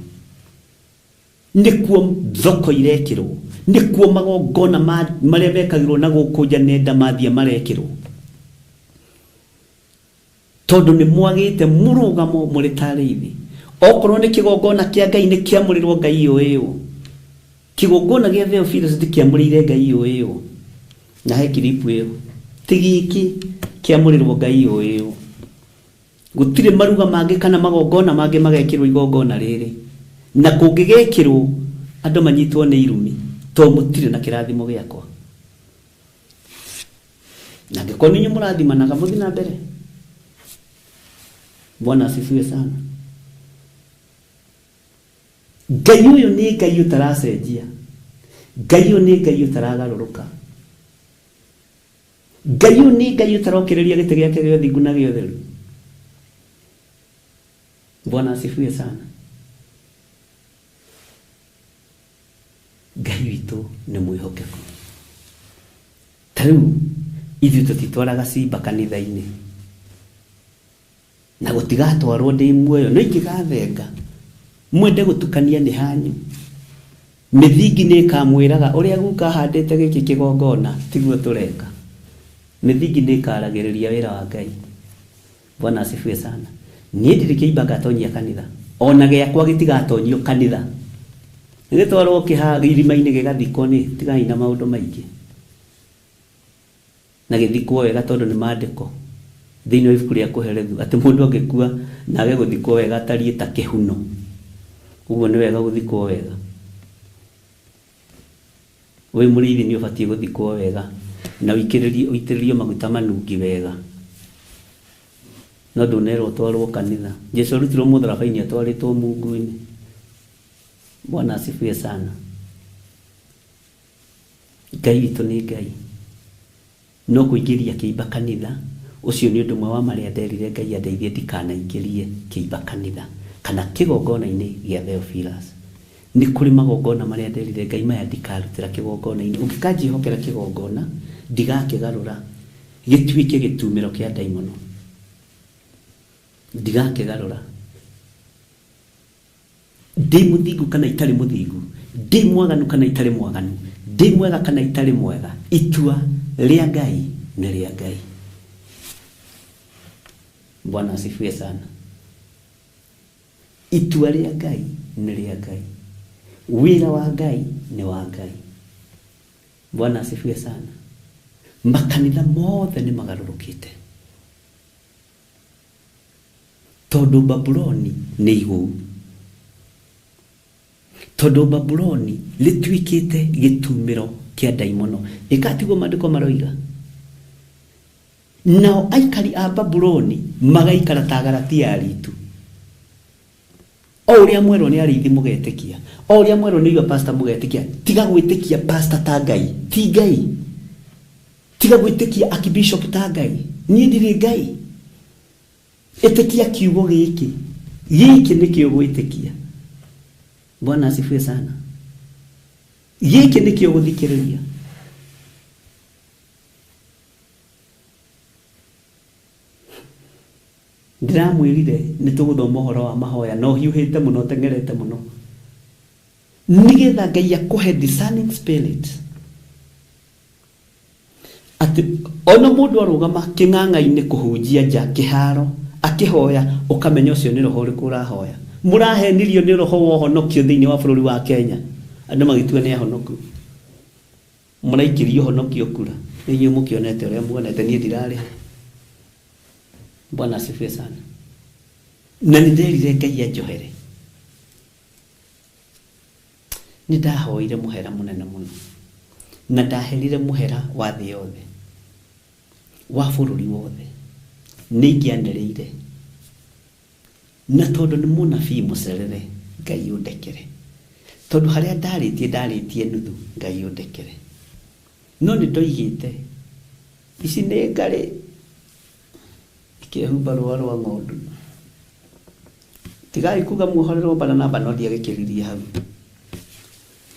[SPEAKER 2] Nĩkuo thoko irekĩrwo, nĩkuo magongona marĩa mekagĩrwo na gũkũ nja nenda mathiĩ marekĩrwo. Tondũ nĩ mwagĩte mũrũgamo mũrĩ ta arĩithi. Okorwo nĩ kĩgongona kĩa Ngai nĩ kĩamũrĩrwo Ngai ũyũ. Kĩgongona gĩa Theophilus ndĩkĩamũrĩire Ngai ũyũ. Na he kiripu ĩyo. Ti gĩkĩ kĩamũrĩrwo Ngai ũyũ. Gũtirĩ maruga mangĩ kana magongona mangĩ magekĩrwo igongona rĩrĩ. Na kũngĩgekĩrwo andũ manyitwo nĩ irumi tondũ mũtirĩ na kĩrathimo gĩakwa. Na angĩkorwo nĩ inyuĩ mũrathimanaga mũthiĩ na mbere. Bwana asifiwe sana. Ngai ũyũ nĩ Ngai ũtaracenjia. Ngai ũyũ nĩ Ngai ũtaragarũrũka. Ngai ũyũ nĩ Ngai ũtarokĩrĩria gĩtĩ gĩake gĩa ũthingu na gĩa ũtheru. Bwana asifiwe sana. Ngai witũ nĩ mwĩhokeku. Ta rĩu ithuĩ tũtitwaraga cimba kanitha-inĩ. Na gũtigatwarwo ndĩ muoyo, no ingĩgathenga mwende gũtukania nĩ hanyu. Mĩthingi nĩ ĩkamwĩraga ũrĩa guka ahandĩte gĩkĩ kĩgongona tiguo tũreka. Mĩthingi nĩ ĩkaragĩrĩria wĩra wa Ngai. Bwana asifiwe sana. Niĩ ndirĩ kĩimba ngatonyia kanitha. Ona gĩakwa gĩtigatonyio kanitha. Gĩtwarwo irima-inĩ gĩgathikwo nĩ tigai na maũndũ maingĩ. Na gĩthikwo wega tondũ nĩ maandĩko. Thĩinĩ wa ibuku rĩa Kũherethu atĩ mũndũ angĩkua na age gũthikwo wega atariĩ ta kĩhuno. Ũguo nĩ wega gũthikwo wega. Wĩ mũrĩithi nĩ ũbatiĩ gũthikwo wega na ũitĩrĩrio maguta manungi wega. No ndũnerwo ũtwarwo kanitha. Jesu arutirwo mũtharaba-inĩ atwarĩtwo mungu-inĩ. Bwana asifiwe sana. Ngai witũ nĩ Ngai. No kũingĩria kĩimba kanitha, ũcio nĩ ũndũ ũmwe wa marĩa nderire Ngai andeithie ndikanaingĩrie kĩimba kanitha kana kĩgongona-inĩ gĩa Theophilus. Nĩ kũrĩ magongona marĩa nderire Ngai maya ndikarutĩra kĩgongona-inĩ. Ũngĩkanjĩhokera kĩgongona, ndigakĩgarũra gĩtuĩke gĩtumĩro kĩa ndaimono. Ndigakĩgarũra. Ndĩ mũthingu kana itarĩ mũthingu, ndĩ mwaganu kana itarĩ mwaganu, ndĩ mwega kana itarĩ mwega, itua rĩa Ngai nĩ rĩa Ngai. Bwana asifiwe sana. Itua rĩa Ngai nĩ rĩa Ngai. Wĩra wa Ngai nĩ wa Ngai. Bwana asifiwe sana. Makanitha mothe nĩ magarũrũkĩte. Tondũ Babuloni nĩ igũu. Tondũ Babuloni rĩtuĩkĩte gĩtumĩro kĩa ndaimono. Ĩka tiguo maandĩko maroiga. Nao aikari a Babuloni magaikara ta Galatia aritu. O ũrĩa mwerwo nĩ arĩithi mũgetĩkia. O ũrĩa mwerwo nĩ your pastor mũgetĩkia. Tiga gwĩtĩkia pastor ta Ngai. Ti Ngai. Tiga gwĩtĩkia archbishop ta Ngai. Niĩ ndirĩ Ngai. Ĩtĩkia kiugo gĩkĩ. Gĩkĩ nĩkĩo gwĩtĩkia. Bwana asifiwe sana. Gĩkĩ nĩkĩo gũthikĩrĩria.
[SPEAKER 5] Ndiramwĩrire nĩ tũgũthoma ũhoro wa mahoya no hiũhĩte mũno teng'erete mũno nĩgetha Ngai akũhe discerning spirit atĩ ona mũndũ arũgama kĩng'ang'a-inĩ kũhunjia nja kĩharo akĩhoya ũkamenya ũcio nĩ roho ũrĩkũ ũrahoya. Mũrahenirio nĩ roho wa ũhonokio thĩinĩ wa bũrũri wa Kenya, andũ magĩtua nĩ ahonoku, mũraikĩrio ũhonokio kura. Nĩ inyuĩ mũkĩonete ũrĩa muonete, niĩ ndirarĩ ho. Bwana asifiwe sana. Na nĩ nderire Ngai anjohere. Nĩ ndahoire mũhera mũnene mũno na ndaherire mũhera wa thĩ yothe, wa bũrũri wothe. Nĩ ingĩanĩrĩire na tondũ nĩ mũnabii mũcerere, Ngai ũndekere, tondũ harĩa ndarĩtie ndarĩtie nuthu, Ngai ũndekere. No nĩ ndoigĩte ici nĩ ngarĩ ikĩhumba rũa rwa ng'ondu. Tigai kuga muohorerwo Baranaba, no ndiagĩkĩririe hau.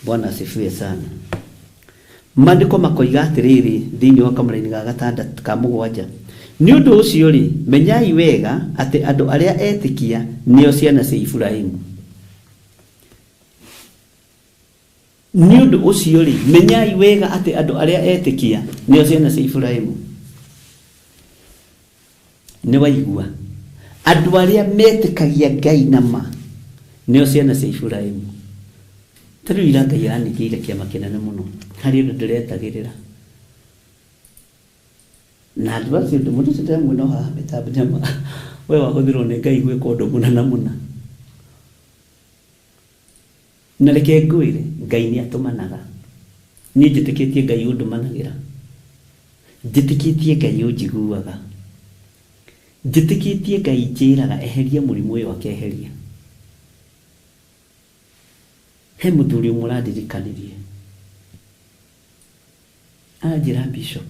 [SPEAKER 5] Bwana asifiwe sana. Maandĩko makoiga atĩrĩrĩ thĩinĩ wa kamũraini ga gatandatũ ka mũgwanja, nĩ ũndũ ũcio rĩ, menyai wega atĩ andũ arĩa etĩkia nĩo ciana cia Iburahĩmu. Nĩ ũndũ ũcio rĩ, menyai wega atĩ andũ arĩa etĩkia nĩo ciana cia Iburahĩmu. Nĩ waigua, andũ arĩa metĩkagia Ngai na ma nĩo ciana cia Iburahĩmu. Ta rĩu ira Ngai araningĩire kĩama kĩnene mũno harĩ ũndũ ndĩretagĩrĩra. Na andũ acio, mũndũ ũcio ndĩramuona o haha mĩtambo nyama, we wahũthĩrwo nĩ Ngai gwĩka ũndũ mũna na mũna. Na reke ngwĩre, Ngai nĩ atũmanaga. Niĩ njĩtĩkĩtie Ngai ũndũmanagĩra, njĩtĩkĩtie Ngai ũnjiguaga, njĩtĩkĩtie Ngai njĩraga eheria mũrimũ ũyũ akeheria. He mũthuri ũmwe ũrandirikanirie, aranjĩra bishop,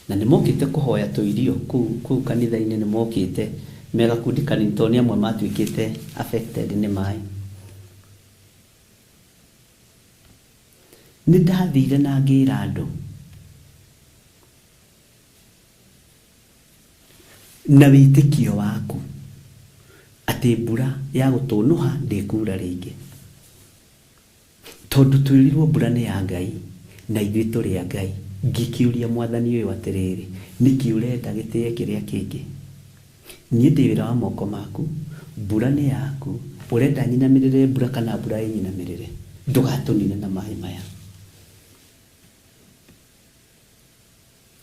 [SPEAKER 5] na nĩ mokĩte kũhoya tũirio kũu kanitha-inĩ, nĩ mokĩte me gakundi kanini tondũ nĩ amwe matuĩkĩte affected nĩ maĩ. Nĩ ndathire na ngĩra andũ na wĩtĩkio waku atĩ mbura ya gũtũnũha ndĩkura rĩngĩ, tondũ twĩrirwo mbura nĩ ya Ngai na ithuĩ tũrĩ a Ngai. Ngĩkĩũria mwathani ũyũ atĩrĩrĩ, nĩkĩ ũrenda gĩtĩe kĩrĩa kĩngĩ? Niĩ ndĩ wĩra wa moko maku, mbura nĩ yaku, ũrenda nyinamĩrĩre mbura kana mbura ĩnyinamĩrĩre? Ndũgatũnine na maĩ maya.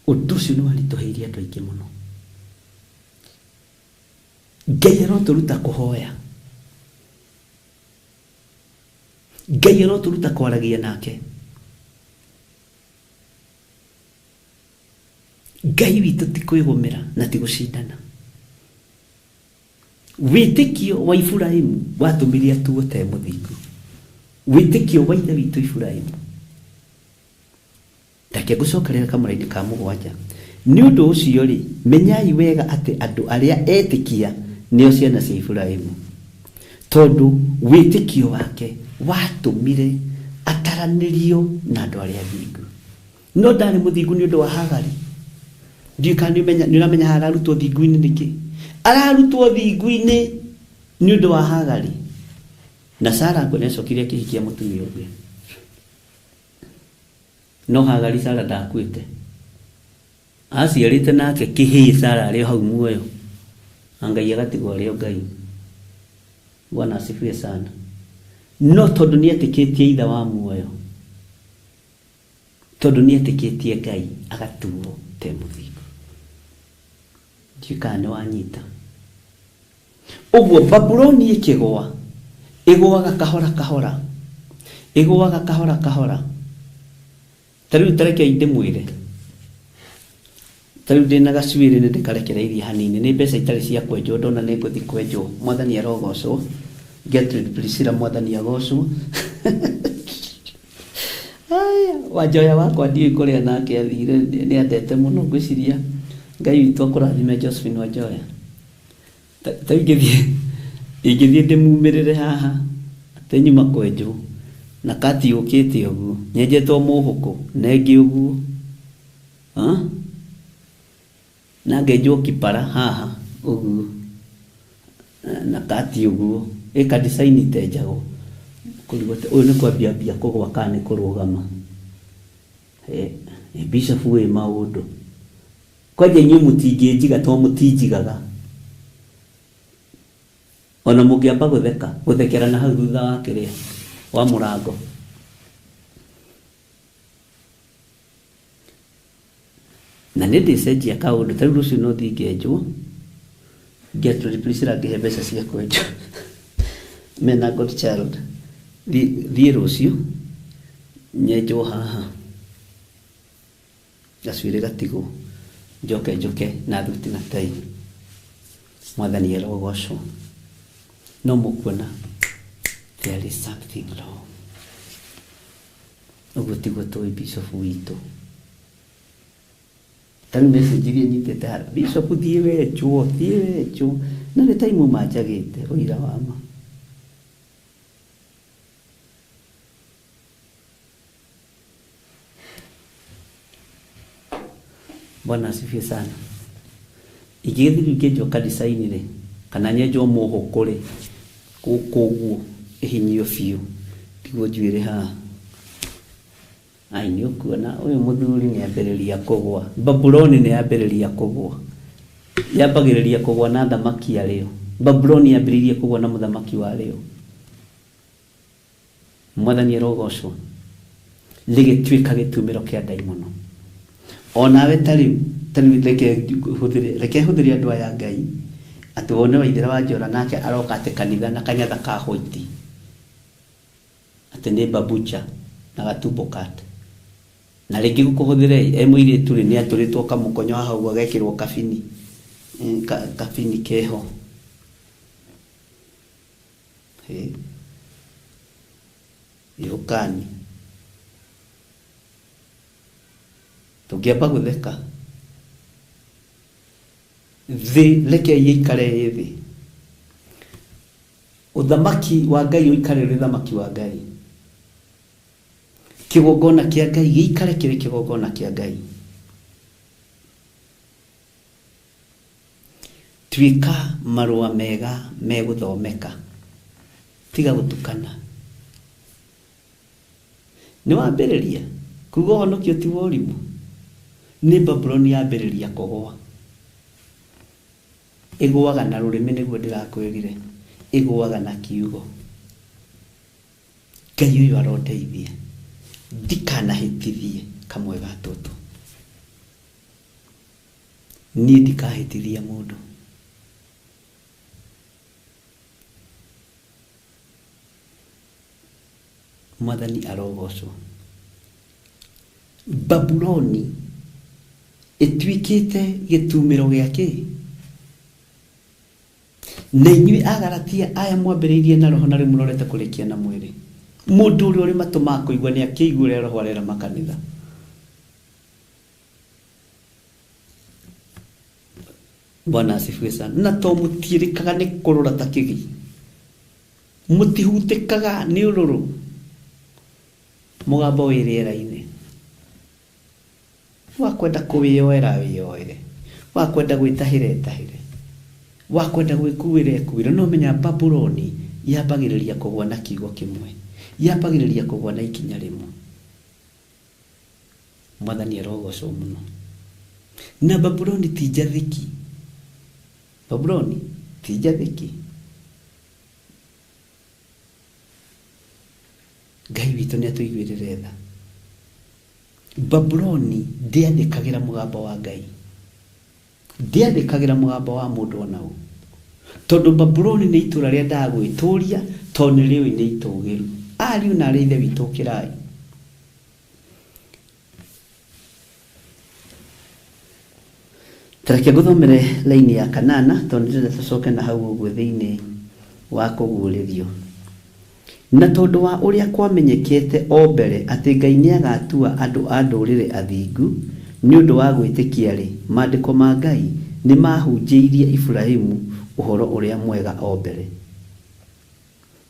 [SPEAKER 5] Ũndũ ũcio nĩ waritũhĩirie andũ aingĩ mũno. Ngai arotũruta kũhoya, Ngai arotũruta kwaragia nake. Ngai witũ ti kwĩgũmĩra na ti gũcindana. Wĩtĩkio wa Iburahĩmu watũmire atuo te mũthingu. Wĩtĩkio wa ithe witũ Iburahĩmu. Reke ngũcokerere kamũraini ka mũgwanja. Nĩ ũndũ ũcio rĩ, menyai wega atĩ andũ arĩa etĩkia nĩo ciana cia Iburahĩmu, tondũ wĩtĩkio wake watũmire ataranĩrio na andũ arĩa athingu. No ndarĩ mũthingu nĩ ũndũ wa Hagari. Ndiũĩ kana nĩ ũramenya haha ararutwo thingu-inĩ nĩkĩ. Ararutwo thingu-inĩ nĩ ũndũ wa Hagari. Na Sara nĩ acokire akĩhikia mũtumia ũngĩ. No Hagari Sara ndakuĩte. Aciarĩte nake kĩhĩĩ Sara arĩ o hau muoyo. Na Ngai agatigwo arĩ o Ngai. Bwana asifiwe sana. No tondũ nĩ etĩkĩtie ithe wa muoyo, tondũ nĩ etĩkĩtie Ngai, agatuo te mũthingu. Ndiũĩ kana nĩ wanyita. Ũguo Babuloni ĩkĩgũa, ĩgũaga kahora kahora, ĩgũaga kahora kahora. Ta rĩu ta rekei ndĩmwĩre, ta rĩu ndĩna gacuĩrĩ nĩ ndĩkarekereirie hanini, nĩ mbeca itarĩ cia kwenjwo, ndona nĩ ngũthiĩ kwenjwo. Mwathani arogocwo. Gertrude Priscilla, mwathani agocwo. Aya, Wanjoya wakwa ndiũĩ kũrĩa nake athire, nĩ andete mũno, ngwĩciria Ngai witũ akũrathime Josephine Wanjoya. Ta rĩu ingĩthiĩ ndĩmumĩrĩre haha atĩ nyuma kwenjwo na kati yũkĩte ũguo, nyenjetwo mũhũkũ na ĩngĩ ũguo, na ngenjwo kipara haha. Ũguo na kati ũguo ĩka design itenjagwo kũrigwo atĩ ũyũ nĩ kwambia ambia kũgwa kana nĩ kũrũgama. Bishop wĩ maũndũ kwanja inyuĩ mũtingĩnjiga to mũtinjigaga ona mũngĩamba gũtheka gũthekera na hau thutha wa kĩrĩa wa mũrango. Na nĩ ndĩcenjia kaũndũ ta rĩu rũciũ no thiĩ ngenjwo Gertrude Priscilla ngĩhe mbeca cia kwenjwo mena God child thiĩ rũciũ nyenjwo haha gacuĩrĩ gatigwo njoke njũke na thuti na tai. Mwathani arogocwo. No mũkuona there is something wrong. Ũguo tiguo tũĩ bishop witũ. Ta rĩu message iria nyitĩte haha, bishop thiĩ wenjwo, thiĩ wenjwo. Na nĩ time manjagĩte ũira wa ma. Bwana asifiwe sana. Ingĩgĩthiĩ rĩu ngĩenjwo kanitha-inĩ rĩ, kana nyenjwo mũhũkũ rĩ, gũkũ ũguo ĩhinyio biũ, ndigwo njuĩrĩ haha. Ai nĩ ũkuona ũyũ mũthuri nĩ ambĩrĩria kũgwa. Babuloni nĩ yambĩrĩria kũgwa. Yambagĩrĩria kũgwa na thamaki arĩo. Babuloni yambĩrĩirie kũgwa na mũthamaki warĩo. Mwathani arogocwo. Rĩgĩtuĩka gĩtumĩro kĩa ndaimono. Onawe ta rĩu reke hũthĩre andũ aya Ngai atĩ wone Waithera wa Njora nake aroka atĩ kanitha na kanyatha ka white atĩ nĩ babucha na gatumbo kat na rĩngĩ gũkũhũthĩre e mũirĩtu rĩ nĩ atũrĩtwo kamũkonyo haha ũguo agekĩrwo kabini kabini keho yũkani tũngĩamba gũtheka thĩ reke ĩikare ĩ thĩ ũthamaki wa Ngai ũikare ũrĩ ũthamaki wa Ngai kĩgongona kĩa Ngai gĩikare kĩrĩ kĩgongona kĩa Ngai tuĩka marũa mega megũthomeka tiga gũtukana nĩ wambĩrĩria kuga ũhonokio ti wa ũrimũ nĩ Babuloni yambĩrĩria kũgwa ĩgũaga na rũrĩmĩ nĩguo ndĩrakwĩrire ĩgũaga na kiugo Ngai ũyũ arondeithia ndikanahĩtithie kamwe ga tũtũ niĩ ndikahĩtithia mũndũ Mwathani arogocwo. Babuloni ĩtuĩkĩte gĩtumĩro gĩa kĩ na inyuĩ Agalatia aya mwambĩrĩirie na roho na rĩu mũrorete kũrĩkia na mwĩrĩ mũndũ ũrĩa ũrĩ matũ ma kũigua nĩ akĩigua ũrĩa roho arera makanitha. Bwana asifiwe sana. Na to mũtiĩrĩkaga nĩ kũrũra ta kĩgi mũtihutĩkaga nĩ ũrũrũ mũgambo wĩ rĩera-inĩ wakwenda kũwĩyoera wĩyoere wakwenda gwĩtahĩra ĩtahĩre wakwenda gwĩkuĩra ĩkuĩre no menya Babuloni yambagĩrĩria kũgwa na kiugo kĩmwe yambagĩrĩria kũgwa na ikinya rĩmwe. Mwathani arogocwo mũno. Na Babuloni ti njathĩki Babuloni ti njathĩki Ngai witũ nĩ atũiguĩrĩre tha. Babuloni ndĩathĩkagĩra mũgambo wa Ngai ndĩathĩkagĩra mũgambo wa mũndũ ona ũ tondũ Babuloni nĩ itũra rĩendaga gwĩtũria tondũ nĩ rĩũĩ nĩ itũgĩru. Ariũ na arĩ ithe witũ ũkĩrai. Tareke ngũthomere laini ya kanana tondũ ndĩrenda tũcoke na hau ũguo thĩinĩ wa kũguũrĩrio. Na tondũ wa ũrĩa kwamenyekete o mbere atĩ Ngai nĩagatua andũ a ndũrĩrĩ athingu nĩ ũndũ wa gwĩtĩkia rĩ, maandĩko ma Ngai nĩ mahunjĩirie Iburahĩmu ũhoro ũrĩa mwega o mbere.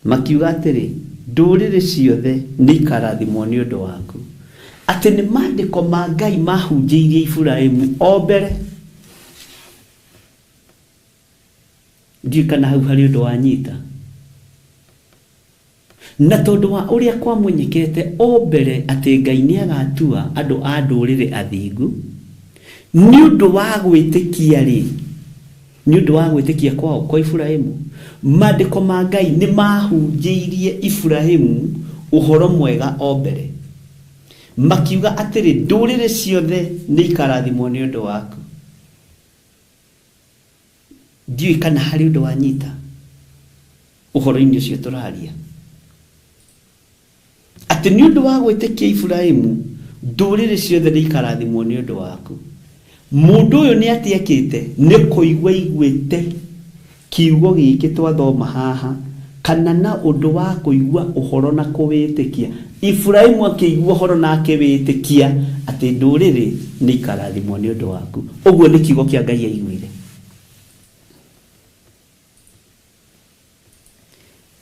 [SPEAKER 5] Makiuga atĩrĩ, ndũrĩrĩ ciothe nĩ ikarathimwo nĩ ũndũ waku. Atĩ nĩ maandĩko ma Ngai mahunjĩirie Iburahĩmu o mbere. Ndiũĩ kana hau harĩ ũndũ wanyita. Na tondũ wa ũrĩa kwamenyekete o mbere atĩ Ngai nĩagatua andũ a ndũrĩrĩ athingu, nĩ ũndũ wa gwĩtĩkia rĩ, nĩ ũndũ wa gwĩtĩkia kwao kwa Iburahĩmu, maandĩko ma Ngai nĩ mahunjĩirie Iburahĩmu ũhoro mwega o mbere, makiuga atĩrĩ, ndũrĩrĩ ciothe nĩ ikarathimwo nĩ ũndũ waku. Ndiũĩ kana harĩ ũndũ wanyita ũhoro-inĩ ũcio tũraria, atĩ nĩ ũndũ wa gwĩtĩkia Iburahĩmu ndũrĩrĩ ciothe nĩ ikarathimwo nĩ ũndũ waku. Mũndũ ũyũ nĩ atĩ ekĩte nĩ kũigua aiguĩte kiugo gĩkĩ twathoma haha, kana na ũndũ wa kũigua ũhoro na kũwĩtĩkia. Iburahĩmu akĩigua ũhoro na akĩwĩtĩkia atĩ ndũrĩrĩ nĩ ikarathimwo nĩ ũndũ waku. Ũguo nĩ kiugo kĩa Ngai aiguire.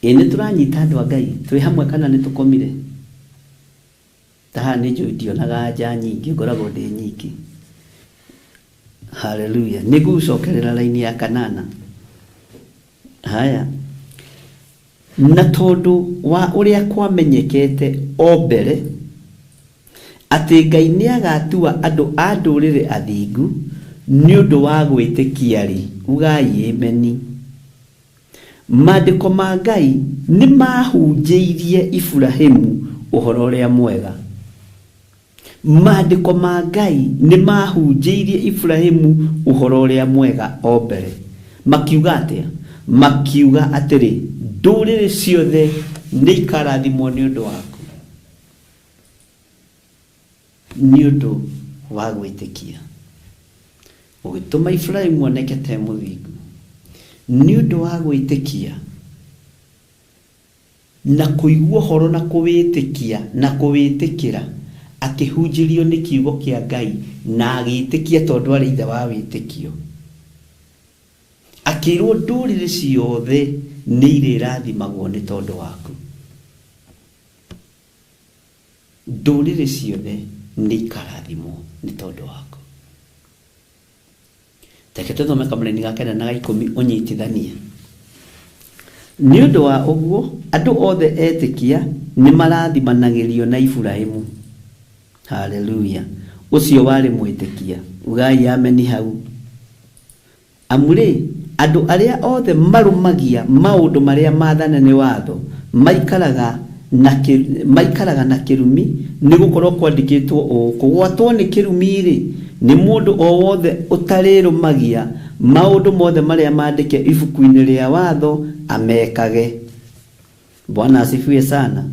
[SPEAKER 5] Ĩ nĩ tũranyita andũ a Ngai twĩ hamwe kana nĩ tũkomire? Ta haha nĩ njũĩ ndionaga nja nyingĩ, ngoragwo ndĩ nyingĩ. Haleluya. Nĩ ngũgũcokerera raini ya kanana. Haya. Na tondũ wa ũrĩa kwamenyekete o mbere atĩ Ngai nĩagatua andũ a ndũrĩrĩ athingu nĩ ũndũ wa gwĩtĩkia rĩ, ugai ameni. Maandĩko ma Ngai nĩ mahunjĩirie Iburahĩmu ũhoro ũrĩa mwega. Maandĩko ma Ngai nĩ mahunjĩirie Iburahĩmu ũhoro ũrĩa mwega o mbere. Makiuga atĩa? Makiuga atĩrĩ, ndũrĩrĩ ciothe nĩ ikarathimwo nĩ ũndũ waku, nĩ ũndũ wa gwĩtĩkia. Ũgĩtũma Iburahĩmu oneke ta mũthingu nĩ ũndũ wa gwĩtĩkia na kũigua ũhoro na kũwĩtĩkia na kũwĩtĩkĩra, akĩhunjĩrio nĩ kiugo kĩa Ngai na agĩtĩkia tondũ arĩ ithe wa wĩtĩkio. Akĩrwo ndũrĩrĩ ciothe nĩ irĩrathimagwo nĩ tondũ waku. Ndũrĩrĩ ciothe nĩ ikarathimwo nĩ tondũ waku. Reke tũthome kamũraini ga 9 na ga 10 ũnyitithanie. Nĩ ũndũ wa ũguo andũ othe etĩkia nĩ marathimanagĩrio na Iburahĩmu. Haleluya. Ũcio warĩ mwĩtĩkia. Ugai ameni hau. Amu rĩ, andũ arĩa othe marũmagia maũndũ marĩa maathane nĩ watho maikaraga na kĩrumi, nĩ gũkorwo kwandĩkĩtwo ũũ, kũgwatwo nĩ kĩrumi rĩ, nĩ mũndũ o wothe ũtarĩrũmagia maũndũ mothe marĩa maandĩke ibuku-inĩ rĩa watho amekage. Bwana asifiwe sana.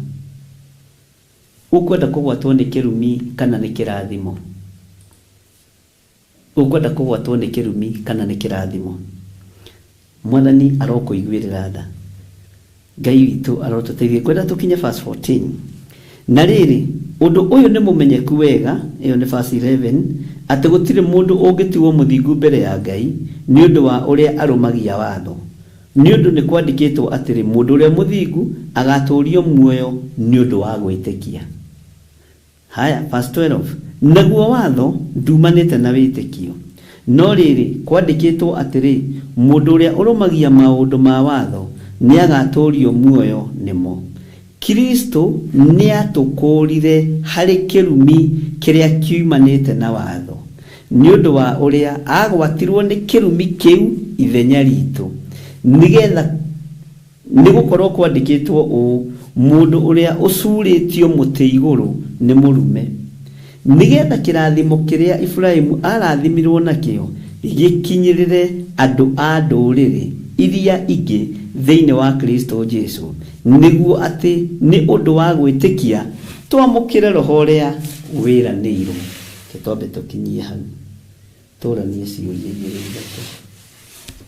[SPEAKER 5] Ũkwenda kũgwatwo nĩ kĩrumi kana nĩ kĩrathimo? Ũkwenda kũgwatwo nĩ kĩrumi kana nĩ kĩrathimo? Mwathani arokũiguĩrĩra tha. Ngai witũ arotũteithie. Ngwenda tũkinye verse 14. Na rĩrĩ, ũndũ ũyũ nĩ mũmenyeku wega, ĩyo nĩ verse 11, atĩ gũtirĩ mũndũ ũngĩtuo mũthingu mbere ya Ngai nĩ ũndũ wa ũrĩa arũmagia watho. Nĩ ũndũ nĩ kwandĩkĩtwo atĩrĩ, mũndũ ũrĩa mũthingu agatũũrio muoyo nĩ ũndũ wa gwĩtĩkia. Haya, verse 12. Naguo watho nduumanĩte na wĩtĩkio. No rĩrĩ, kwandĩkĩtwo atĩrĩ, mũndũ ũrĩa ũrũmagia maũndũ ma watho nĩagatũũrio muoyo nĩmo. Kristo nĩatũkũũrire harĩ kĩrumi kĩrĩa kiumanĩte na watho, nĩ ũndũ wa ũrĩa agwatirwo nĩ kĩrumi kĩu ithenya ritũ, nĩgetha nĩ gũkorwo kwandĩkĩtwo ũũ, mũndũ ũrĩa ũcuurĩtio mũtĩ igũrũ nĩ mũrume, nĩgetha kĩrathimo kĩrĩa Iburahĩmu arathimirwo nakĩo gĩkinyĩrĩre andũ a ndũrĩrĩ iria ingĩ thĩinĩ wa Kristo Jesu, nĩguo atĩ nĩ ũndũ wa gwĩtĩkia twamũkĩre roho ũrĩa wĩranĩirwo. Twambe tũkinyie hau, tũranie ciũria igĩrĩ ithatũ.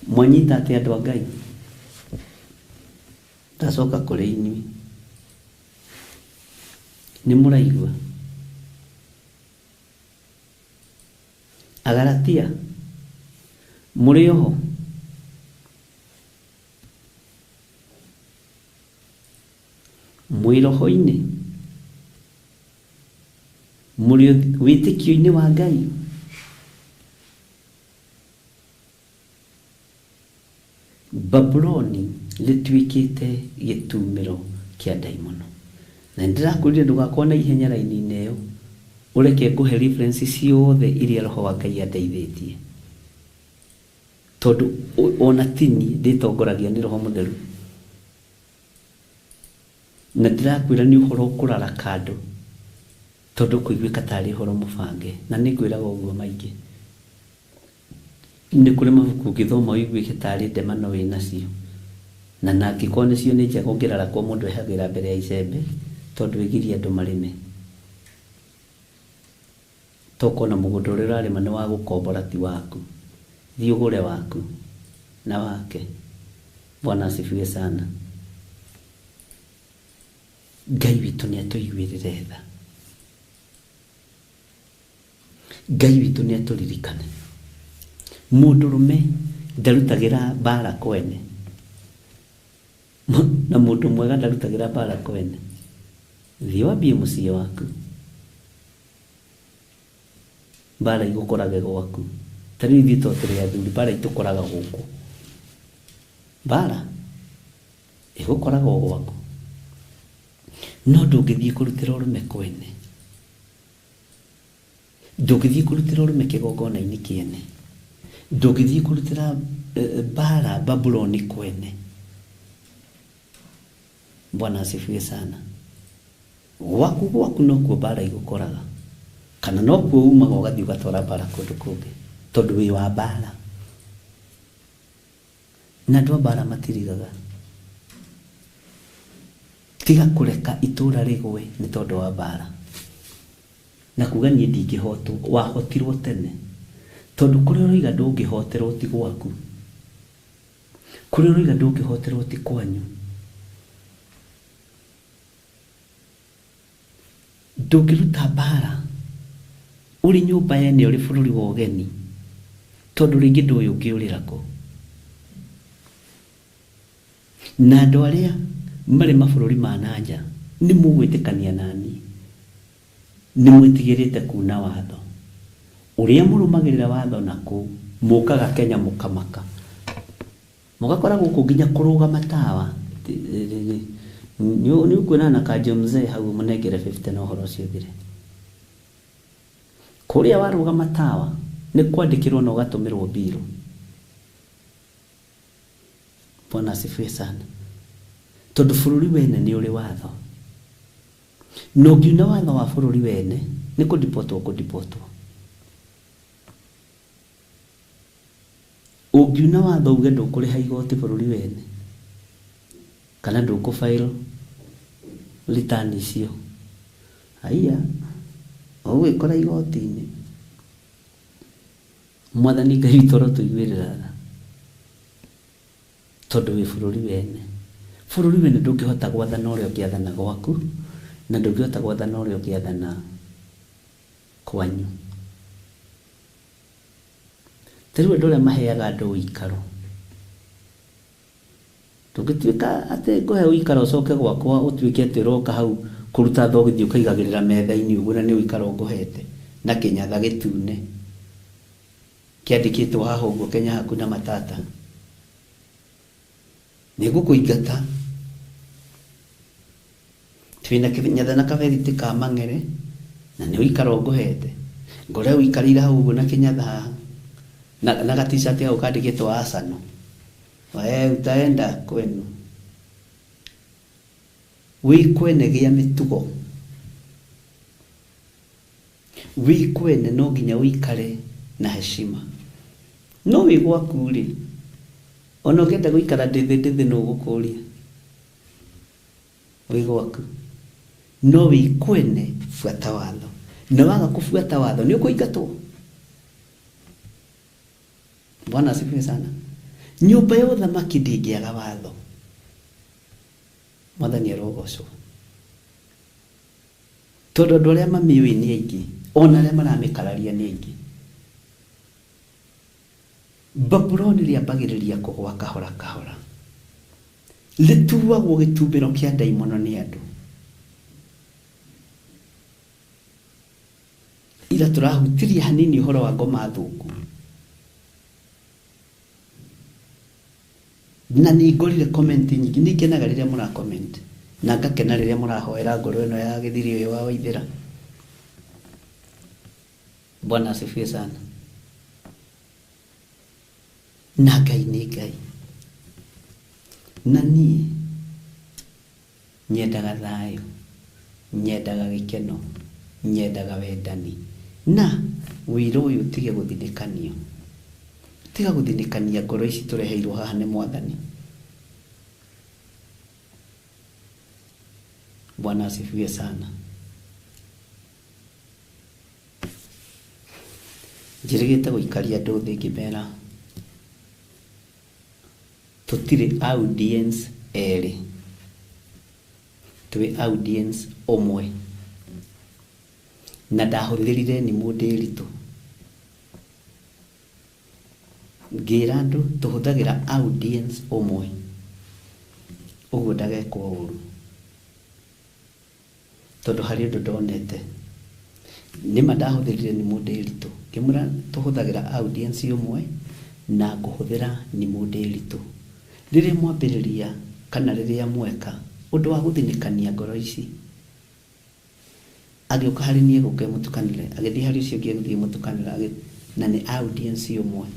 [SPEAKER 5] Mwanyita atĩ andũ a Ngai? Ndacoka kũrĩ inyuĩ. Nĩ mũraigua? Agalatia, mũrĩ oho? Mwĩ roho-inĩ? Mũrĩ wĩtĩkio-inĩ wa Ngai? Babuloni rĩtuĩkĩte gĩtumĩro kĩa ndaimono. Na nĩndĩrakwĩrire ndũgakorwo na ihenya raini-inĩ ĩyo, ũreke ngũhe reference ciothe iria roho wa Ngai andeithĩtie. Tondũ ona tini ndĩtongoragia nĩ roho mũtheru. Na ndĩrakwĩra nĩ ũhoro ũkũrara kando, tondũ ũkũiguĩka tarĩ ũhoro mũbange. Na nĩngwĩraga ũguo maingĩ. Nĩ kũrĩ mabuku ũngĩthoma ũiguĩke tarĩ ndemano wĩnacio. Na nangĩkorwo nĩcio nĩ njega ũngĩrarakwo mũndũ ehagĩra mbere ya icembe, tondũ ĩgirie andũ marĩme. Tokona mũgũnda ũrĩa ũrarĩma nĩ wa gũkombora ti waku. Thiĩ ũgũre waku na wake. Bwana asifiwe sana. Ngai witũ nĩ atũiguĩrĩre tha. Ngai witũ nĩ atũririkane. Mũndũrũme ndarutagĩra mbara kwene. Na mũndũ mwega ndarutagĩra mbara kwene. Thiĩ wambie mũciĩ waku. Mbara igũkorage gwaku. Ta rĩu ithuĩ to tũrĩ athuri, mbara itũkoraga gũkũ. Mbara ĩgũkoraga o gwaku. No ndũngĩthiĩ kũrutĩra ũrũme kwene. Ndũngĩthiĩ kũrutĩra ũrũme kĩgongona-inĩ kĩene. Ndũngĩthiĩ kũrutĩra mbara Babuloni kwene. Bwana asifiwe sana. Gwaku gwaku nokuo mbara igũkoraga. Kana nokuo umaga ũgathiĩ ũgatwara mbara kũndũ kũngĩ. Tondũ wĩ wa mbara. Na andũ a mbara matirigaga. Tiga kũreka itũra rĩgwe nĩ tondũ wa mbara. Na kuga niĩ ndingĩhotwo, wahotirwo tene. Tondũ kũrĩa ũroiga ndũngĩhoterwo ti gwaku. Kũrĩa ũroiga ndũngĩhoterwo ti kwanyu. Ndũngĩruta mbara ũrĩ nyũmba yene ũrĩ bũrũri wa ũgeni, tondũ rĩngĩ ndũĩ ũngĩũrĩra kũ. Na andũ arĩa marĩ mabũrũri ma na nja nĩ mũgwĩtĩkania nani, nĩ mwĩtigĩrĩte kuna watho. Ũrĩa mũrũmagĩrĩra watho na kũu, mũkaga Kenya mũkamaka. Mũgakora gũkũ nginya kũrũgama tawa. Nĩ ũkuona na kanjo mzee hau mũnengere 50 na ũhoro ũcio ũthire. Kũrĩa warũgama tawa nĩ kwandĩkĩrwo na ũgatũmĩrwo mbirũ. Bwana asifiwe sana. Tondũ bũrũri wene nĩ ũrĩ watho. Na ũngiuna watho wa bũrũri wene nĩ kũdipotwo kũdipotwo. Ũngiuna watho uge ndũkũrĩha igoti bũrũri wene kana ndũkũ file return icio, haiya ũgwĩkora igoti-inĩ. Mwathani Ngai witũ arotũiguĩrĩra tha, tondũ wĩ bũrũri wene. Bũrũri wene ndũngĩhota gwathana ũrĩa ũngĩathana gwaku, na ndũngĩhota gwathana ũrĩa ũngĩathana kwanyu. Ta rĩu andũ arĩa maheaga andũ ũikaro, ndũngĩtuĩka atĩ ngũhe ũikaro ũcoke gwakwa ũtuĩke atĩ ũroka hau kũruta thogithi ũkaigagĩrĩra metha-inĩ ũguo na nĩ ũikaro ngũhete na kĩnyatha gĩtune kĩandĩkĩtwo haha ũguo Kenya hakuna matata. Nĩngũkũingata. Twĩna kĩnyatha na kaberiti ka mang'ere na nĩ ũikaro ngũhete. Ngore ũikarĩire hau ũguo na kĩnyatha haha na ga-t-shirt hau kandĩkĩtwo Arsenal. We utaenda kwenu. Wĩ kwene gĩa mĩtugo. Wĩ kwene no nginya ũikare na heshima. No wĩ gwaku rĩ, ona ũngĩenda gũikara ndĩthĩ ndĩthĩ nũ ũgũkũria. Wĩ gwaku. No wĩ kwene buata watho. Na waga kũbuata watho nĩ ũkũingatwo. Bwana asifiwe sana. Nyũmba ya ũthamaki ndĩngĩaga watho. Mwathani arogocwo. Tondũ andũ arĩa mamĩũĩ nĩ aingĩ, ona arĩa maramĩkararia nĩ aingĩ. Babuloni rĩambagĩrĩria kũgwa kahora kahora. Rĩtuagwo gĩtumbĩro kĩa ndaimono nĩ andũ. Ira tũrahutirie hanini ũhoro wa ngoma thũku. Na nĩ ngorire comment nyingĩ, nĩ ngenaga rĩrĩa mũra comment na ngakena rĩrĩa mũrahoera ngoro ĩno ya gĩthiri ũyũ wa Waithĩra. Bwana asifiwe sana. Na Ngai nĩ Ngai. Na niĩ nyendaga thayũ, nyendaga gĩkeno, nyendaga wendani. Na wĩra ũyũ ũtige gũthinĩkanio. Tiga gũthinĩkania ngoro ici tũreheirwo haha nĩ Mwathani. Bwana asifiwe sana. Njĩrĩgĩte gũikaria andũ thĩ ngĩmera tũtirĩ audience erĩ, twĩ audience ũmwe. Na ndahũthĩrire nĩ mũndĩritũ ngĩra andũ tũhũthagĩra audience ũmwe, ũguo ndagekwo ũru, tondũ harĩ ũndũ ndonete. Nĩma ndahũthĩrire nĩ mũndĩritũ ngĩmwĩra tũhũthagĩra audience ũmwe na ngũhũthĩra nĩ mũndĩritũ. Rĩrĩa mwambĩrĩria kana rĩrĩa mweka ũndũ wa gũthinĩkania ngoro ici, agĩũka harĩ niĩ gũka mũtukanĩre, agĩthiĩ harĩ ũcio ũngĩ agĩthiĩ mũtukanĩre, na nĩ audience ũmwe.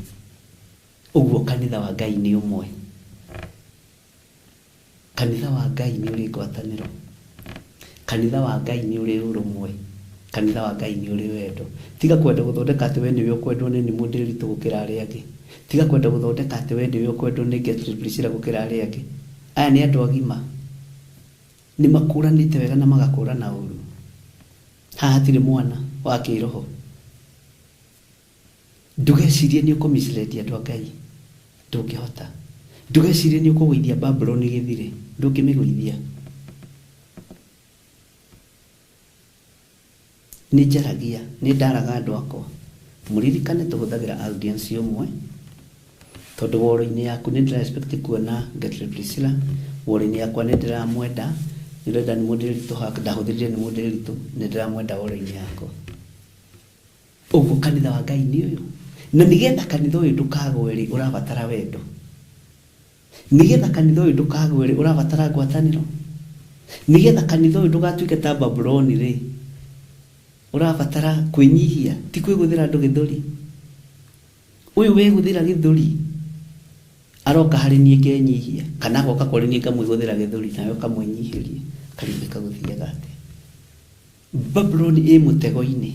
[SPEAKER 5] Ũguo kanitha wa Ngai nĩ ũmwe. Kanitha wa Ngai nĩ ũrĩ ngwatanĩro. Kanitha wa Ngai nĩ ũrĩ ũrũmwe. Kanitha wa Ngai nĩ ũrĩ wendo. Tiga kwenda gũthondeka atĩ we nĩwe ũkwendwo nĩ mũndĩritũ gũkĩra arĩa angĩ. Tiga kwenda gũthondeka atĩ we nĩwe ũkwendwo nĩ Gertrude Priscilla gũkĩra arĩa angĩ. Aya nĩ andũ agima. Nĩ makũranĩte wega na magakũrana ũru. Haha hatirĩ mwana wa kĩroho. Ndũgecirie nĩ ũkũmislead andũ a Ngai. Ndũngĩhota. Ndũgecirie nĩ ũkũgũithia Babuloni gĩthire. Ndũngĩmĩgũithia. Nĩ njaragia, nĩ ndaraga andũ akwa. Mũririkane tũhũthagĩra audience ũmwe, tondũ woro-inĩ yaku nĩ ndĩra expect kuona Gertrude Priscilla, woro-inĩ yakwa nĩ ndĩramwenda, nĩ ndĩrenda nĩ mũndĩritũ, ndahũthĩrire nĩ mũndĩritũ, nĩ ndĩramwenda woro-inĩ yakwa. Ũguo kanitha wa Ngai nĩ ũyũ. Na nĩgetha kanitha ũyũ ndũkagwe rĩ, ũrabatara wendo. Nĩgetha kanitha ũyũ ndũkagwe rĩ, ũrabatara ngwatanĩro. Nĩgetha kanitha ũyũ ndũgatuĩke ta Babuloni rĩ, ũrabatara kwĩnyihia, ti kwĩgũthĩra andũ gĩthũri. Ũyũ wegũthĩra gĩthũri aroka harĩ niĩ ngenyihia, kana agoka kũrĩ niĩ ngamwĩgũthĩra gĩthũri, nawe ũkamwĩnyihĩria, karigĩka gũthiaga atĩa. Babuloni ĩ mũtego-inĩ.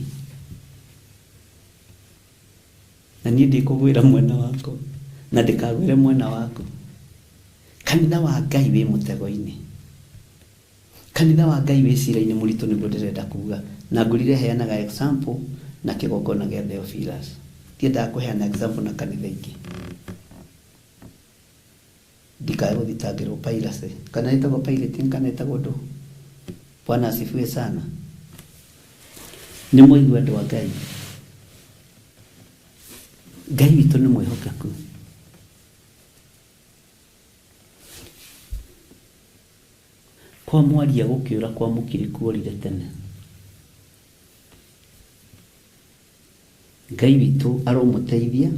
[SPEAKER 5] Na niĩ ndikũgwĩra mwena waku, na ndĩkagwĩre mwena waku. Kanitha wa Ngai wĩ mũtego-inĩ. Kanitha wa Ngai wĩ cira-inĩ mũritũ, nĩguo ndĩrenda kuga. Na ngũrire heanaga example na kĩgongona gĩa Theophilus. Ndiendaga kũheana example na kanitha ingĩ. Ndikae gũthitangĩrwo piracy. Kana ĩtagwo pirating, kana ĩtagwo ndũ. Bwana asifiwe sana. Nĩ mwaigua andũ a Ngai. Ngai witũ nĩ mwĩhokeku. Kwa mwaria gũkĩũra kwa mũkiri kuorire tene. Ngai witũ aromũteithia,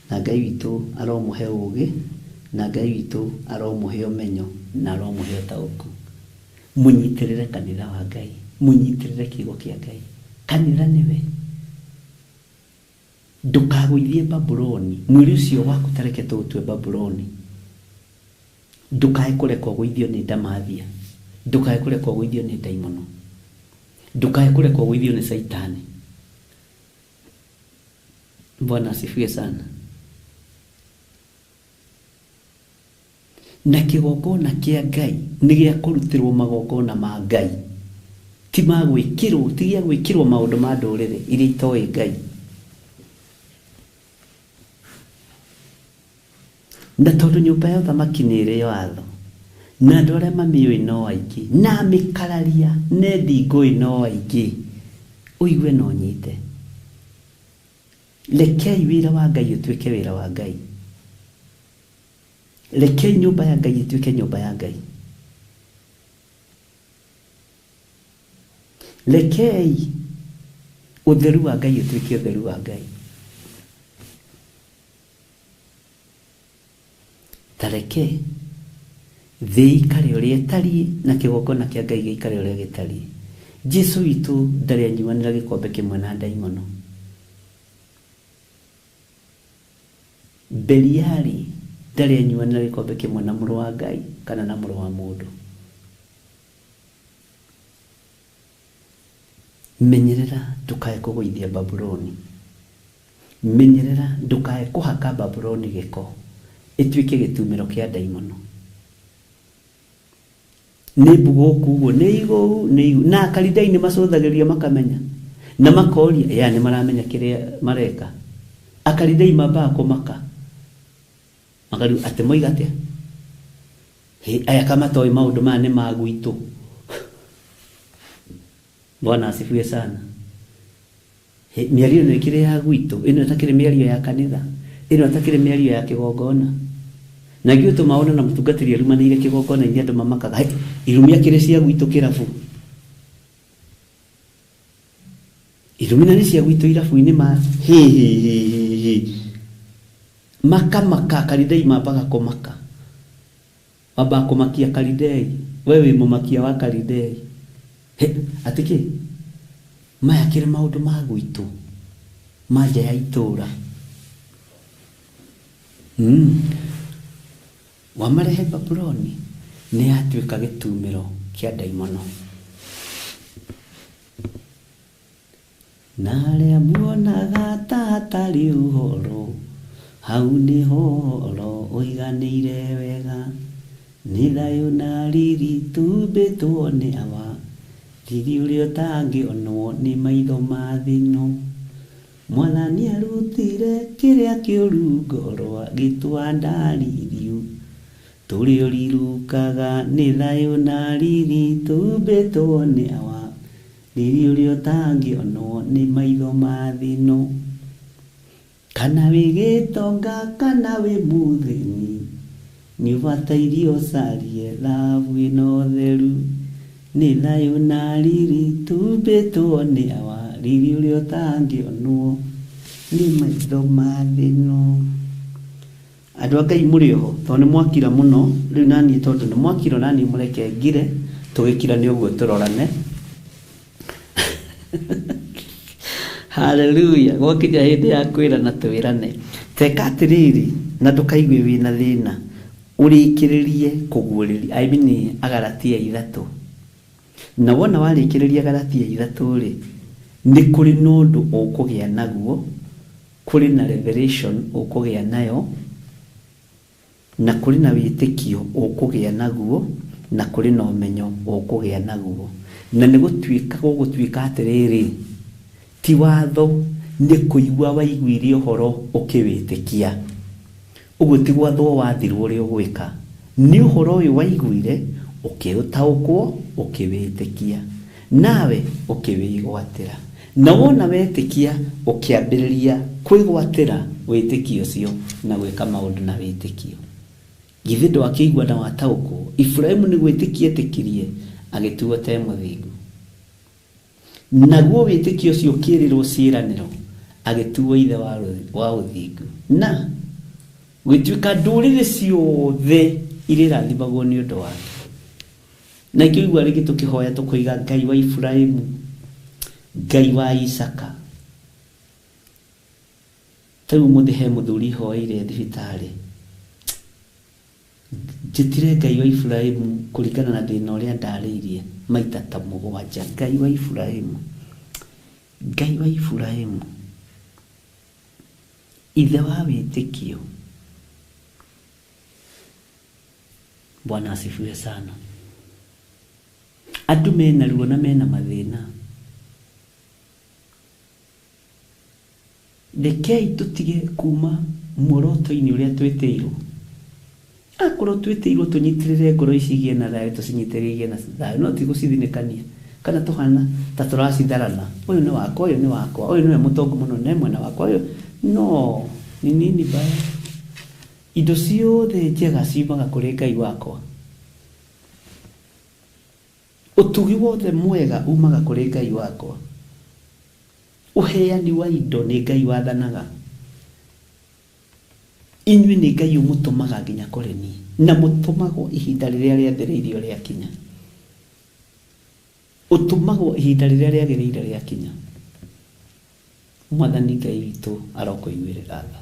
[SPEAKER 5] na Ngai witũ aromũhe ũũgĩ, na Ngai witũ aromũhe ũmenyo, na aromũhe ũtaũku. Mũnyitĩrĩre kanitha wa Ngai, mũnyitĩrĩre kiugo kĩa Ngai. Kanitha nĩwe. Ndũkagũithie Babuloni, mwĩrĩ ũcio waku tareke tũũtue Babuloni. Ndũkae kũrekwo gũithio nĩ ndamathia, ndũkae kũrekwo gũithio nĩ ndaimono, ndũkae kũrekwo gũithio nĩ Saitani. Bwana asifiwe sana. Na kĩgongona kĩa Ngai nĩ gĩa kũrutĩrwo magongona ma Ngai, ti ma gwĩkĩrwo, ti gĩa gwĩkĩrwo maũndũ ma ndũrĩrĩ iria itoĩ Ngai. Na tondũ nyũmba ya ũthamaki nĩ ĩrĩ watho, na andũ arĩa mamĩũĩ no aingĩ, na mĩkararia nendi ngũĩ no aingĩ, ũigue na ũnyite. Rekei wĩra wa Ngai ũtuĩke wĩra wa Ngai. Rekei nyũmba ya Ngai ĩtuĩke nyũmba ya Ngai. Rekei ũtheru wa Ngai ũtuĩke ũtheru wa Ngai. Ta Tareke thĩ ikare ũrĩa ĩtariĩ na kĩgongona kĩa Ngai gĩikare ũrĩa gĩtariĩ. Jesu witũ ndarĩ anyuanĩra gĩkombe kĩmwe na ndaimono. Beliali ndarĩ anyuanĩra gĩkombe kĩmwe na mũrũ wa Ngai kana na mũrũ wa mũndũ. Menyerera ndukae kũgũithia Babuloni. Menyerera ndukae kũhaka Babuloni gĩko ĩtuĩke gĩtumĩro kĩa ndaimono. Nĩ mbugũku ũguo, nĩ igũu, nĩ igũu. Na akaridai nĩ macũthagĩrĩria makamenya na makoria, ya nĩ maramenya kĩrĩa mareka. Akaridai mambaga kũmaka makariu atĩ moiga atĩa, hĩ aya kamatoĩ maũndũ maya nĩ ma gwitũ. Bwana asifiwe sana. Mĩario ĩno ĩkĩrĩ ya gwitũ, ĩno ĩtakĩrĩ mĩario ya kanitha, ĩno ĩtakĩrĩ mĩario ya kĩgongona. Na ithuĩ tũmaona na mũtungatĩri arumanĩire kĩgongona-inĩ andũ mamakaga, hey, irumi akĩrĩ cia gwitũ kĩrabu. Irumi na nĩ cia gwitũ irabu-inĩ ma hi hi hi hi hi. Makamaka, karidei mambaga kũmaka. Mambaga kũmakia karidei. We wĩ mũmakia wa karidei. He, atĩ kĩ? Maya kĩrĩ maũndũ ma gwitũ, ma nja ya itũũra. Wamarehe Babuloni nĩ yatuĩka gĩtumĩro kĩa ndaimono. Na arĩa muonaga ta hatarĩ ũhoro, hau nĩho ũhoro ũiganĩire wega. Nĩ thayũ na riri tumbĩtwo nĩ Awa, riri ũrĩa ũtangĩonwo nĩ maitho ma thĩ ĩno. Mwathani arutire kĩrĩa kĩũru ngoro agĩtwa ndaririu. Tũrĩ ũrirukaga nĩ thayũ na riri tumbĩtwo nĩ Awa, riri ũrĩa ũtangĩonwo nĩ maitho ma thĩ ĩno. Kana wĩ gĩtonga kana wĩ mũthĩni, nĩ ũbataire ũcarie thahabu ĩno theru. Nĩ thayũ na riri tumbĩtwo nĩ Awa, riri ũrĩa ũtangĩonwo nĩ maitho ma thĩ ĩno. Andũ a Ngai mũrĩ oho, tondũ nĩ mwakira mũno, rĩu naniĩ tondũ nĩ mwakira naniĩ mũreke ngire, tũgĩkira nĩ ũguo tũrorane. Hallelujah. Gwakinya hĩndĩ ya kwĩrana twĩrane. Teka atĩrĩrĩ, na ndũkaigue wĩna thĩna, ũrĩkĩrĩrie kũguũrĩria, I mean Agalatia 3. Na wona warĩkĩrĩria Galatia 3 rĩ, nĩ kũrĩ na ũndũ ũkũgĩa naguo, kũrĩ na revelation ũkũgĩa nayo, na kũrĩ na wĩtĩkio ũkũgĩa naguo, na kũrĩ na ũmenyo ũkũgĩa naguo. Na nĩ gũtuĩka gũgũtuĩka atĩrĩrĩ, ti watho nĩ kũigua waiguire ũhoro ũkĩwĩtĩkia. Ũguo ti gwathwo wathirwo ũrĩa ũgwĩka, nĩ ũhoro ũyũ waiguire ũkĩũtaũkwo ũkĩwĩtĩkia, nawe ũkĩwĩgwatĩra. Na wona wetĩkia ũkĩambĩrĩria kwĩgwatĩra wĩtĩkio ũcio na gwĩka maũndũ na wĩtĩkio. Githĩ ndwakĩigua na wataũkwo? Iburahĩmu nĩ gwĩtĩkia etĩkirie agĩtuo ta mũthingu. Naguo wĩtĩkio ũcio ũkĩĩrĩrwo ciĩranĩro agĩtuo ithe wa ũthingu. Na gwĩtuĩka ndũrĩrĩ ciothe irĩrathimagwo nĩ ũndũ wake. Na ikĩigua rĩngĩ tũkĩhoya tũkoiga Ngai wa Iburahĩmu, Ngai wa Isaka. Ta rĩu ũmũthĩ he mũthuri hoeire thibitarĩ. Njĩtire Ngai wa Iburahĩmu kũringana na thĩna ũrĩa ndarĩirie maita ta 7. Ngai wa Iburahĩmu, Ngai wa Iburahĩmu, ithe wa wĩtĩkio. Bwana asifiwe sana. Andũ mena ruo na mena mathĩna. Rekei tũtige kuma muoroto-inĩ ũrĩa twĩtĩirwo. Akorwo twĩtĩirwo tũnyitĩrĩre ngoro ici igĩe na thayũ, tũcinyitĩrĩre igĩe na thayũ, no ti gũcithinĩkania kana tũhana ta tũracitharana. Ũyũ nĩ wakwa, ũyũ nĩ wakwa, ũyũ nĩwe mũtongu mũno ne mwena wakwa, ũyũ no ni nini baya. Indo ciothe njega ciumaga kũrĩ Ngai wakwa. Ũtugi wothe mwega umaga kũrĩ Ngai wakwa. Ũheani wa indo nĩ Ngai wathanaga. Inyuĩ nĩ Ngai ũmũtũmaga nginya kũrĩ niĩ, na mũtũmagwo ihinda rĩrĩa rĩathĩrĩirio rĩakinya. Ũtũmagwo ihinda rĩrĩa rĩagĩrĩire rĩakinya. Mwathani Ngai witũ arokũiguĩrĩra tha.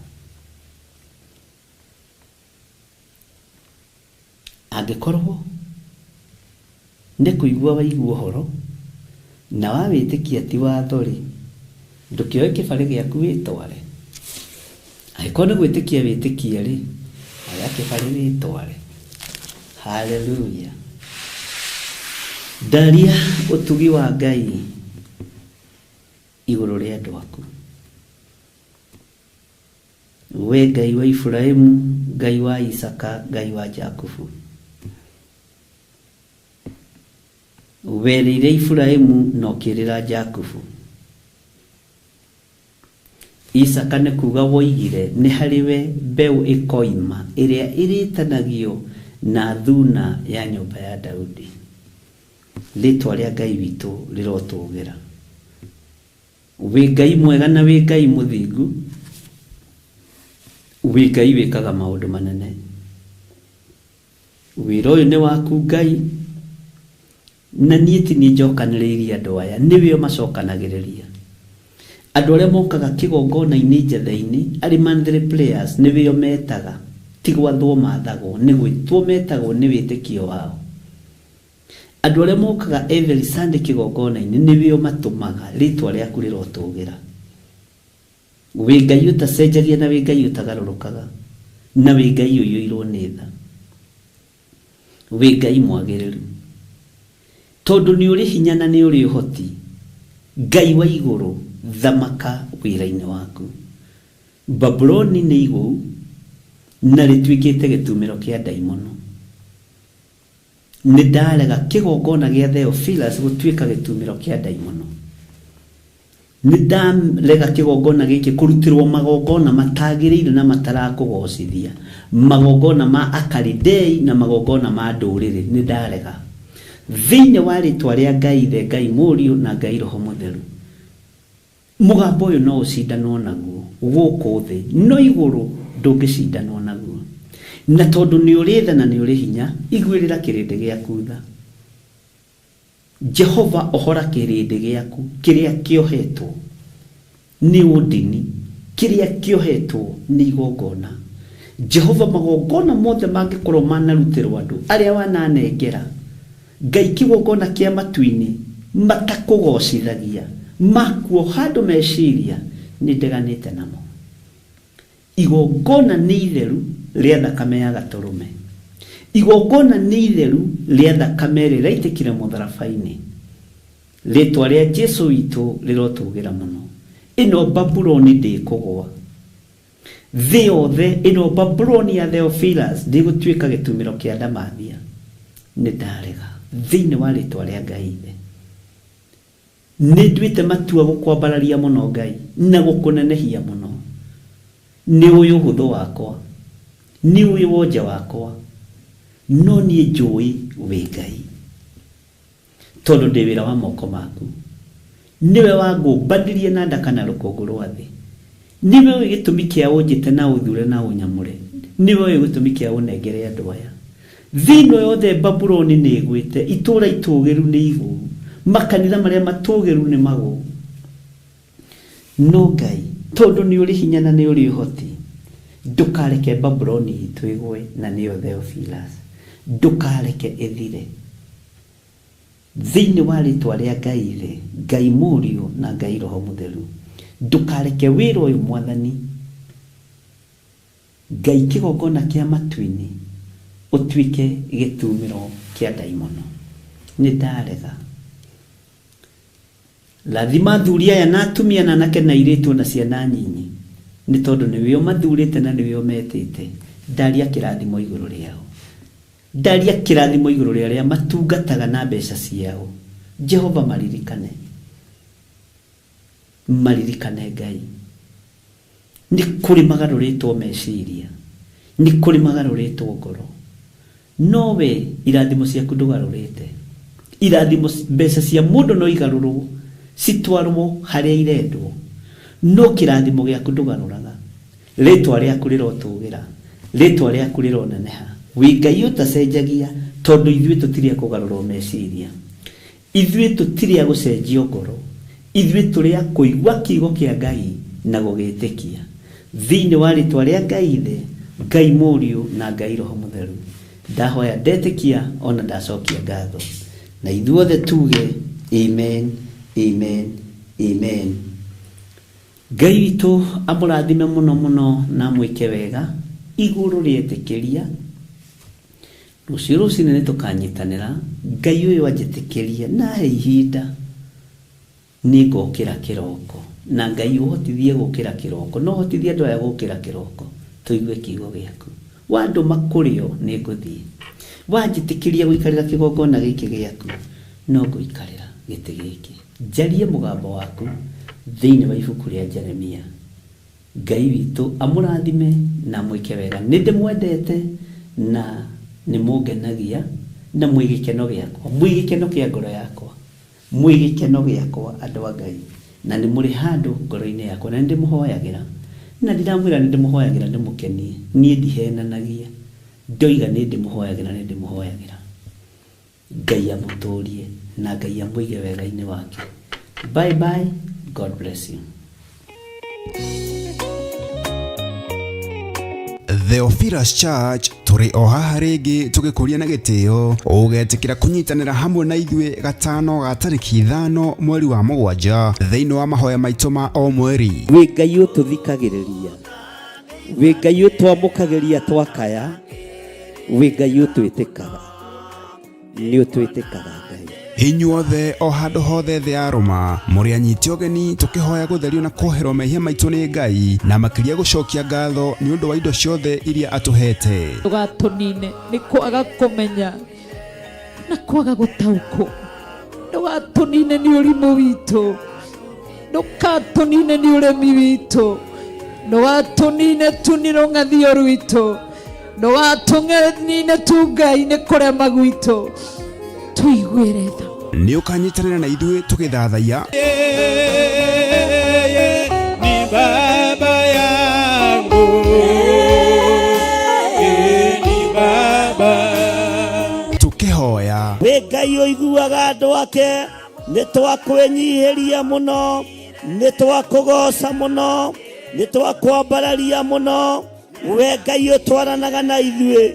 [SPEAKER 5] Angĩkorwo nĩ kũigua waigua ũhoro na wawĩtĩkia ti watho-rĩ, ndũkĩoe kĩbarĩ gĩaku wĩtware? Angĩkorwo nĩ gwĩtĩkia wĩtĩkia-rĩ, oya kĩbarĩ wĩtware. Haleluya! Ndaria ũtugi wa Ngai igũrũ rĩa andũ aku. We Ngai wa Iburahimu, Ngai wa Isaka, Ngai wa Jakubu. Werĩire Iburahimu na ũkĩĩrĩra Jakubu. Isaka nĩ kuuga woigire nĩ harĩ we mbeũ ĩkoima ĩrĩa ĩrĩĩtanagio na thuuna ya nyũmba ya Daudi. Rĩĩtwa rĩa Ngai witũ rĩrotũũgĩra. Wĩ Ngai mwega na wĩ Ngai mũthingu, wĩ Ngai wĩkaga maũndũ manene. Wĩra ũyũ nĩ waku Ngai, na niĩ ti niĩ njokanĩrĩirie andũ aya, nĩwe ũmacokanagĩrĩria. Andũ arĩa mokaga kĩgongona-inĩ njatha-inĩ, arĩ monthly prayers, nĩwe ũmetaga, ti gwathwo mathagwo, nĩ gwĩtwo metagwo nĩ wĩtĩkio wao. Andũ arĩa mokaga every Sunday kĩgongona-inĩ, nĩwe ũmatũmaga, rĩtwa rĩaku rĩrotũgĩra. Wĩ Ngai ũtacenjagia na wĩ Ngai ũtagarũrũkaga, na wĩ Ngai ũiyũirwo nĩ tha. Wĩ Ngai mwagĩrĩru. Tondũ nĩ ũrĩ hinya na nĩ ũrĩ ũhoti, Ngai wa igũrũ, thamaka wĩra-inĩ waku. Babuloni nĩ igũu, na rĩtuĩkĩte gĩtumĩro kĩa ndaimono. Nĩ ndarega kĩgongona gĩa Theophilus gũtuĩka gĩtumĩro kĩa ndaimono. Nĩ ndarega kĩgongona gĩkĩ kũrutĩrwo magongona matagĩrĩire na matarakũgocithia, magongona ma Akalidei na magongona ma ndũrĩrĩ. Nĩ ndarega. Thĩinĩ wa rĩtwa rĩa Ngai Ithe, Ngai Mũriũ na Ngai Roho Mũtheru. Mũgambo ũyũ no ũcindanwo naguo gũkũ thĩ, no igũrũ ndũngĩcindanwo naguo. Na tondũ nĩ ũrĩ tha na nĩ ũrĩ hinya, iguĩrĩra kĩrĩndĩ gĩaku tha. Jehova, ohora kĩrĩndĩ gĩaku kĩrĩa kĩohetwo nĩ ũndini, kĩrĩa kĩohetwo nĩ igongona. Jehova, magongona mothe mangĩkorwo manarutĩrwo andũ arĩa wananengera, Ngai kĩgongona kĩa matu-inĩ, matakũgocithagia, makuoha andũ meciria, nĩ ndeganĩte namo. Igongona nĩ itheru rĩa thakame ya Gatũrũme. Igongona nĩ itheru rĩa thakame ĩrĩa ĩraitĩkire mũtharaba-inĩ. Rĩtwa rĩa Jesu witũ rĩrotũgĩra mũno. Ĩno Babuloni ndĩkũgũa. Thĩ yothe, ĩno Babuloni ya Theophilus ndĩgũtuĩka gĩtumĩro kĩa ndamathia. Nĩ ndarega. Thĩinĩ wa rĩtwa rĩa Ngai Ithe. Nĩ nduĩte matua gũkwambararia mũno Ngai, na gũkũnenehia mũno. Nĩ ũĩ ũhũthũ wakwa, nĩ ũĩ wonje wakwa, no niĩ njũĩ wĩ Ngai, tondũ ndĩ wĩra wa moko maku. Nĩwe wangũmbanirie na nda kana rũkũngũ rwa thĩ. Nĩwe ũĩ gĩtũmi kĩa ũnjĩte na ũthure na ũnyamũre. Nĩwe ũĩ gĩtũmi kĩa ũnengere andũ aya. Thĩ ĩno yothe Babuloni nĩ ĩgwĩte, itũũra itũũgĩru nĩ igũu, makanitha marĩa matũũgĩru nĩ magũu. No Ngai, tondũ nĩ ũrĩ hinya na nĩ ũrĩ ũhoti, ndũkareke Babuloni itũ ĩgwe, na nĩyo Theophilus. Ndũkareke ĩthire. Thĩinĩ wa rĩtwa rĩa Ngai Ithe, Ngai Mũriũ, na Ngai Roho Mũtheru, ndũkareke wĩra ũyũ Mwathani Ngai kĩgongona kĩa matu-inĩ ũtuĩke gĩtumĩro kĩa ndaimono. Nĩ ndarega. Rathima athuri aya na atumia na anake na airĩtu o na ciana nyinyi, nĩ tondũ nĩwe ũmathurĩte na nĩwe ũmetĩte. Ndaria kĩrathimo igũrũ rĩao. Ndaria kĩrathimo igũrũ rĩa arĩa matungataga na mbeca ciao. Jehova maririkane. Maririkane Ngai. Nĩ kũrĩ magarũrĩtwo meciria, nĩ kũrĩ magarũrĩtwo ngoro. No we irathimo ciaku ndũgarũrĩte. Irathimo, mbeca cia mũndũ no igarũrwo citwarwo harĩa irendwo, no kĩrathimo gĩaku ndũgarũraga. Rĩtwa rĩaku rĩrotũgĩra, rĩtwa rĩaku rĩroneneha. Wĩ Ngai ũtacenjagia, tondũ ithuĩ tũtirĩ a kũgarũrwo meciria. Ithuĩ tũtirĩ a gũcenjio ngoro, ithuĩ tũrĩ a kũigua kiugo kĩa Ngai na gũgĩtĩkia. Thĩinĩ wa rĩtwa rĩa Ngai Ithe, Ngai Mũriũ na Ngai Roho Mũtheru, ndahoya ndetĩkia ona ndacokia ngatho. Na ithuothe tuge Amen, Amen, Amen. Ngai witũ amũrathime mũno mũno na amwĩke wega igũrũ rĩetĩkĩria. Rũciũ rũcinĩ nĩ tũkanyitanĩra. Ngai ũyũ anjĩtĩkĩrie na ahe ihinda nĩ ngokĩra kĩroko. Na Ngai ũhotithie gũkĩra kĩroko na ũhotithie andũ aya gũkĩra kĩroko tũigue kiugo gĩaku. Wandũma kũrĩ o nĩ ngũthiĩ. Wanjĩtĩkĩria gũikarĩra kĩgongona gĩkĩ gĩaku no ngũikarĩra gĩtĩ gĩkĩ. Njarie mũgambo waku thĩinĩ wa ibuku rĩa Jeremia. Ngai witũ amũrathime na amwĩke wega. Nĩ ndĩmwendete na nĩ mũngenagia na mwĩ gĩkeno gĩakwa. Mwĩ gĩkeno kĩa ngoro yakwa. Mwĩ gĩkeno gĩakwa andũ a Ngai. Na nĩ mũrĩ handũ ngoro-inĩ yakwa na nĩ ndĩmũhoyagĩra. Na ndiramwĩra nĩ ndĩmũhoyagĩra ndĩmũkenie. Niĩ ndihenanagia. Ndoiga nĩ ndĩmũhoyagĩra nĩ ndĩmũhoyagĩra. Ngai amũtũrie na Ngai amũige wega-inĩ wake. Bye bye, God bless you.
[SPEAKER 1] Theophilus Church tũrĩ o haha rĩngĩ tũgĩkũria na gĩtĩo ũgetĩkĩra kũnyitanĩra hamwe na ithuĩ gatano ga tarĩki 5 mweri wa 7 thĩinĩ wa mahoya maitũ ma o mweri.
[SPEAKER 2] Wĩ Ngai ũtũthikagĩrĩria, wĩ Ngai ũtwamũkagĩria twakaya, wĩ Ngai ũtwĩtĩkaga, nĩ ũtwĩtĩkaga Ngai.
[SPEAKER 1] Inyuothe o handũ hothe thĩ ya rũma mũrĩ anyiti ũgeni tũkĩhoya gũtherio na kuoherwo mehia maitũ nĩ Ngai na makĩria gũcokia ngatho nĩ ũndũ wa indo ciothe iria atũhete.
[SPEAKER 3] Ndũgatũnine nĩ kwaga kũmenya na kwaga gũtaũkwo. Ndũgatũnine nĩ ũrimũ witũ, ndũgatũnine nĩ ũremi witũ, ndũgatũnine tu nĩ rũng'athio rwitũ, ndũgatũnine tu Ngai nĩ kũrema gwitũ, tũiguĩre tha.
[SPEAKER 1] Nĩ ũkanyitanĩra na ithuĩ tũgĩthathaiya.
[SPEAKER 4] Yeye ni baba yangu. Yeye ni baba.
[SPEAKER 1] Tũkĩhoya.
[SPEAKER 2] Wĩ Ngai ũiguaga andũ ake, nĩ twakwĩnyihĩria mũno, nĩ twakũgoca mũno, nĩ twakwambararia mũno, we Ngai ũtwaranaga na ithuĩ.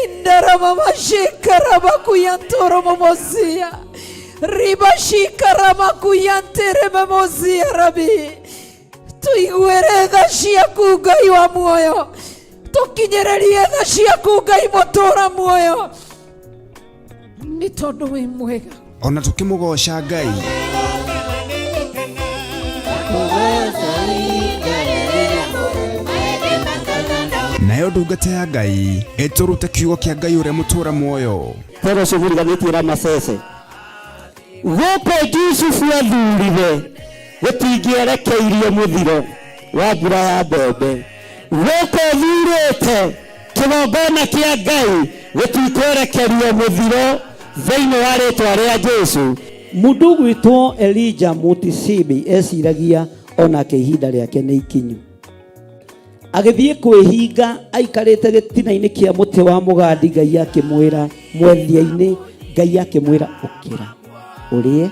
[SPEAKER 3] Indaramamashikaramakuyantoromomosia ribashikaramakuyanteramomosia rabi tuiguĩre tha ciaku Ngai wa muoyo, tũkinyĩrĩrie tha ciaku Ngai mũtũra muoyo, nĩ tondũ wĩ mwega.
[SPEAKER 1] Ona tũkĩmũgoca Ngai. Nayo ndungata ya Ngai ĩtũrute kiugo kĩa Ngai ũrĩa mũtũra muoyo.
[SPEAKER 2] Tero ũcio mũriganĩtie Ramasese. Gũkũ Jusufu athurire gũtingĩerekeirio mũthiro wa mbura ya mbembe. Gũkũ thurĩte kĩgongona kĩa Ngai gũtikwerekerio mũthiro thĩinĩ wa rĩtwa rĩa Jesu. Mũndũ ũgwĩtwo Elijah Mutisibi eciragia onake ihinda rĩake nĩ ikinyu. Agĩthiĩ kwĩhinga aikarĩte gĩtina-inĩ kĩa mũtĩ wa mũgandi, Ngai akĩmwĩra mwethia-inĩ, Ngai akĩmwĩra ũkĩra ũrĩe.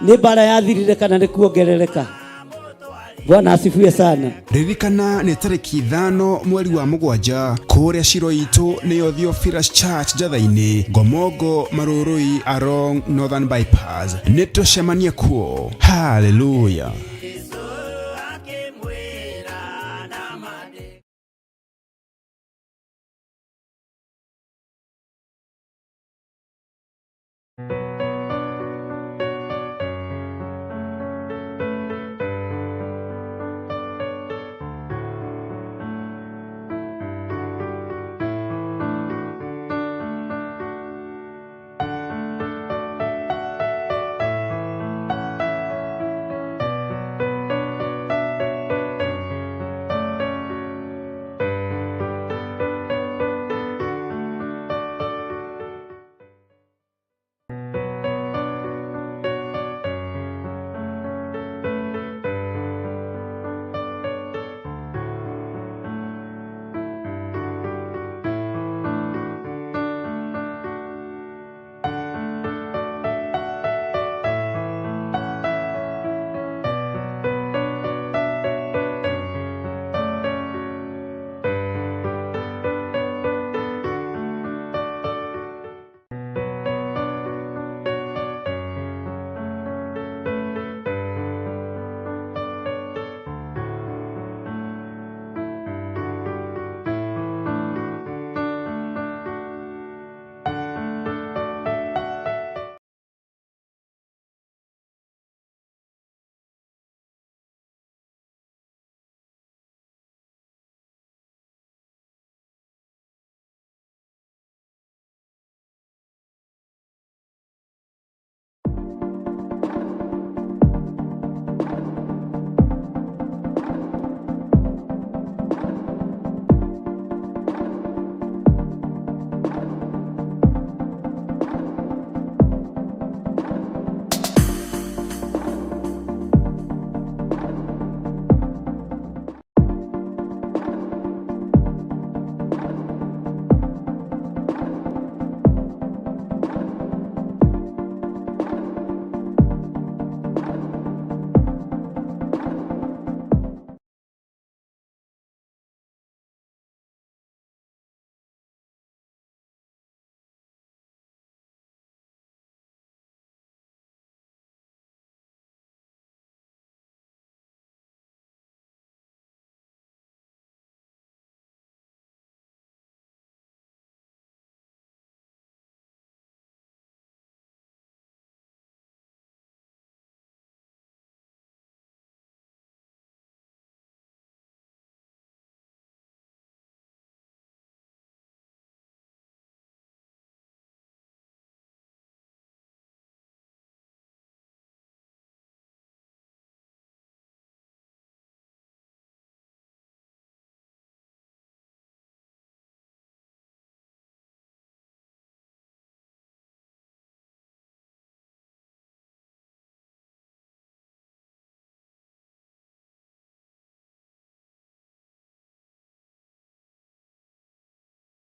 [SPEAKER 2] Nĩ mbara yathirire kana nĩ kuongerereka? Bwana asifiwe sana.
[SPEAKER 1] Ririkana nĩ tarĩki 5 mweri wa 7 kũrĩa Shiro itũ nĩyo Theophilus Church Njatha-inĩ, Ngomongo, Marũrũi, Along Northern Bypass. Nĩ tũcemanie kuo. Hallelujah.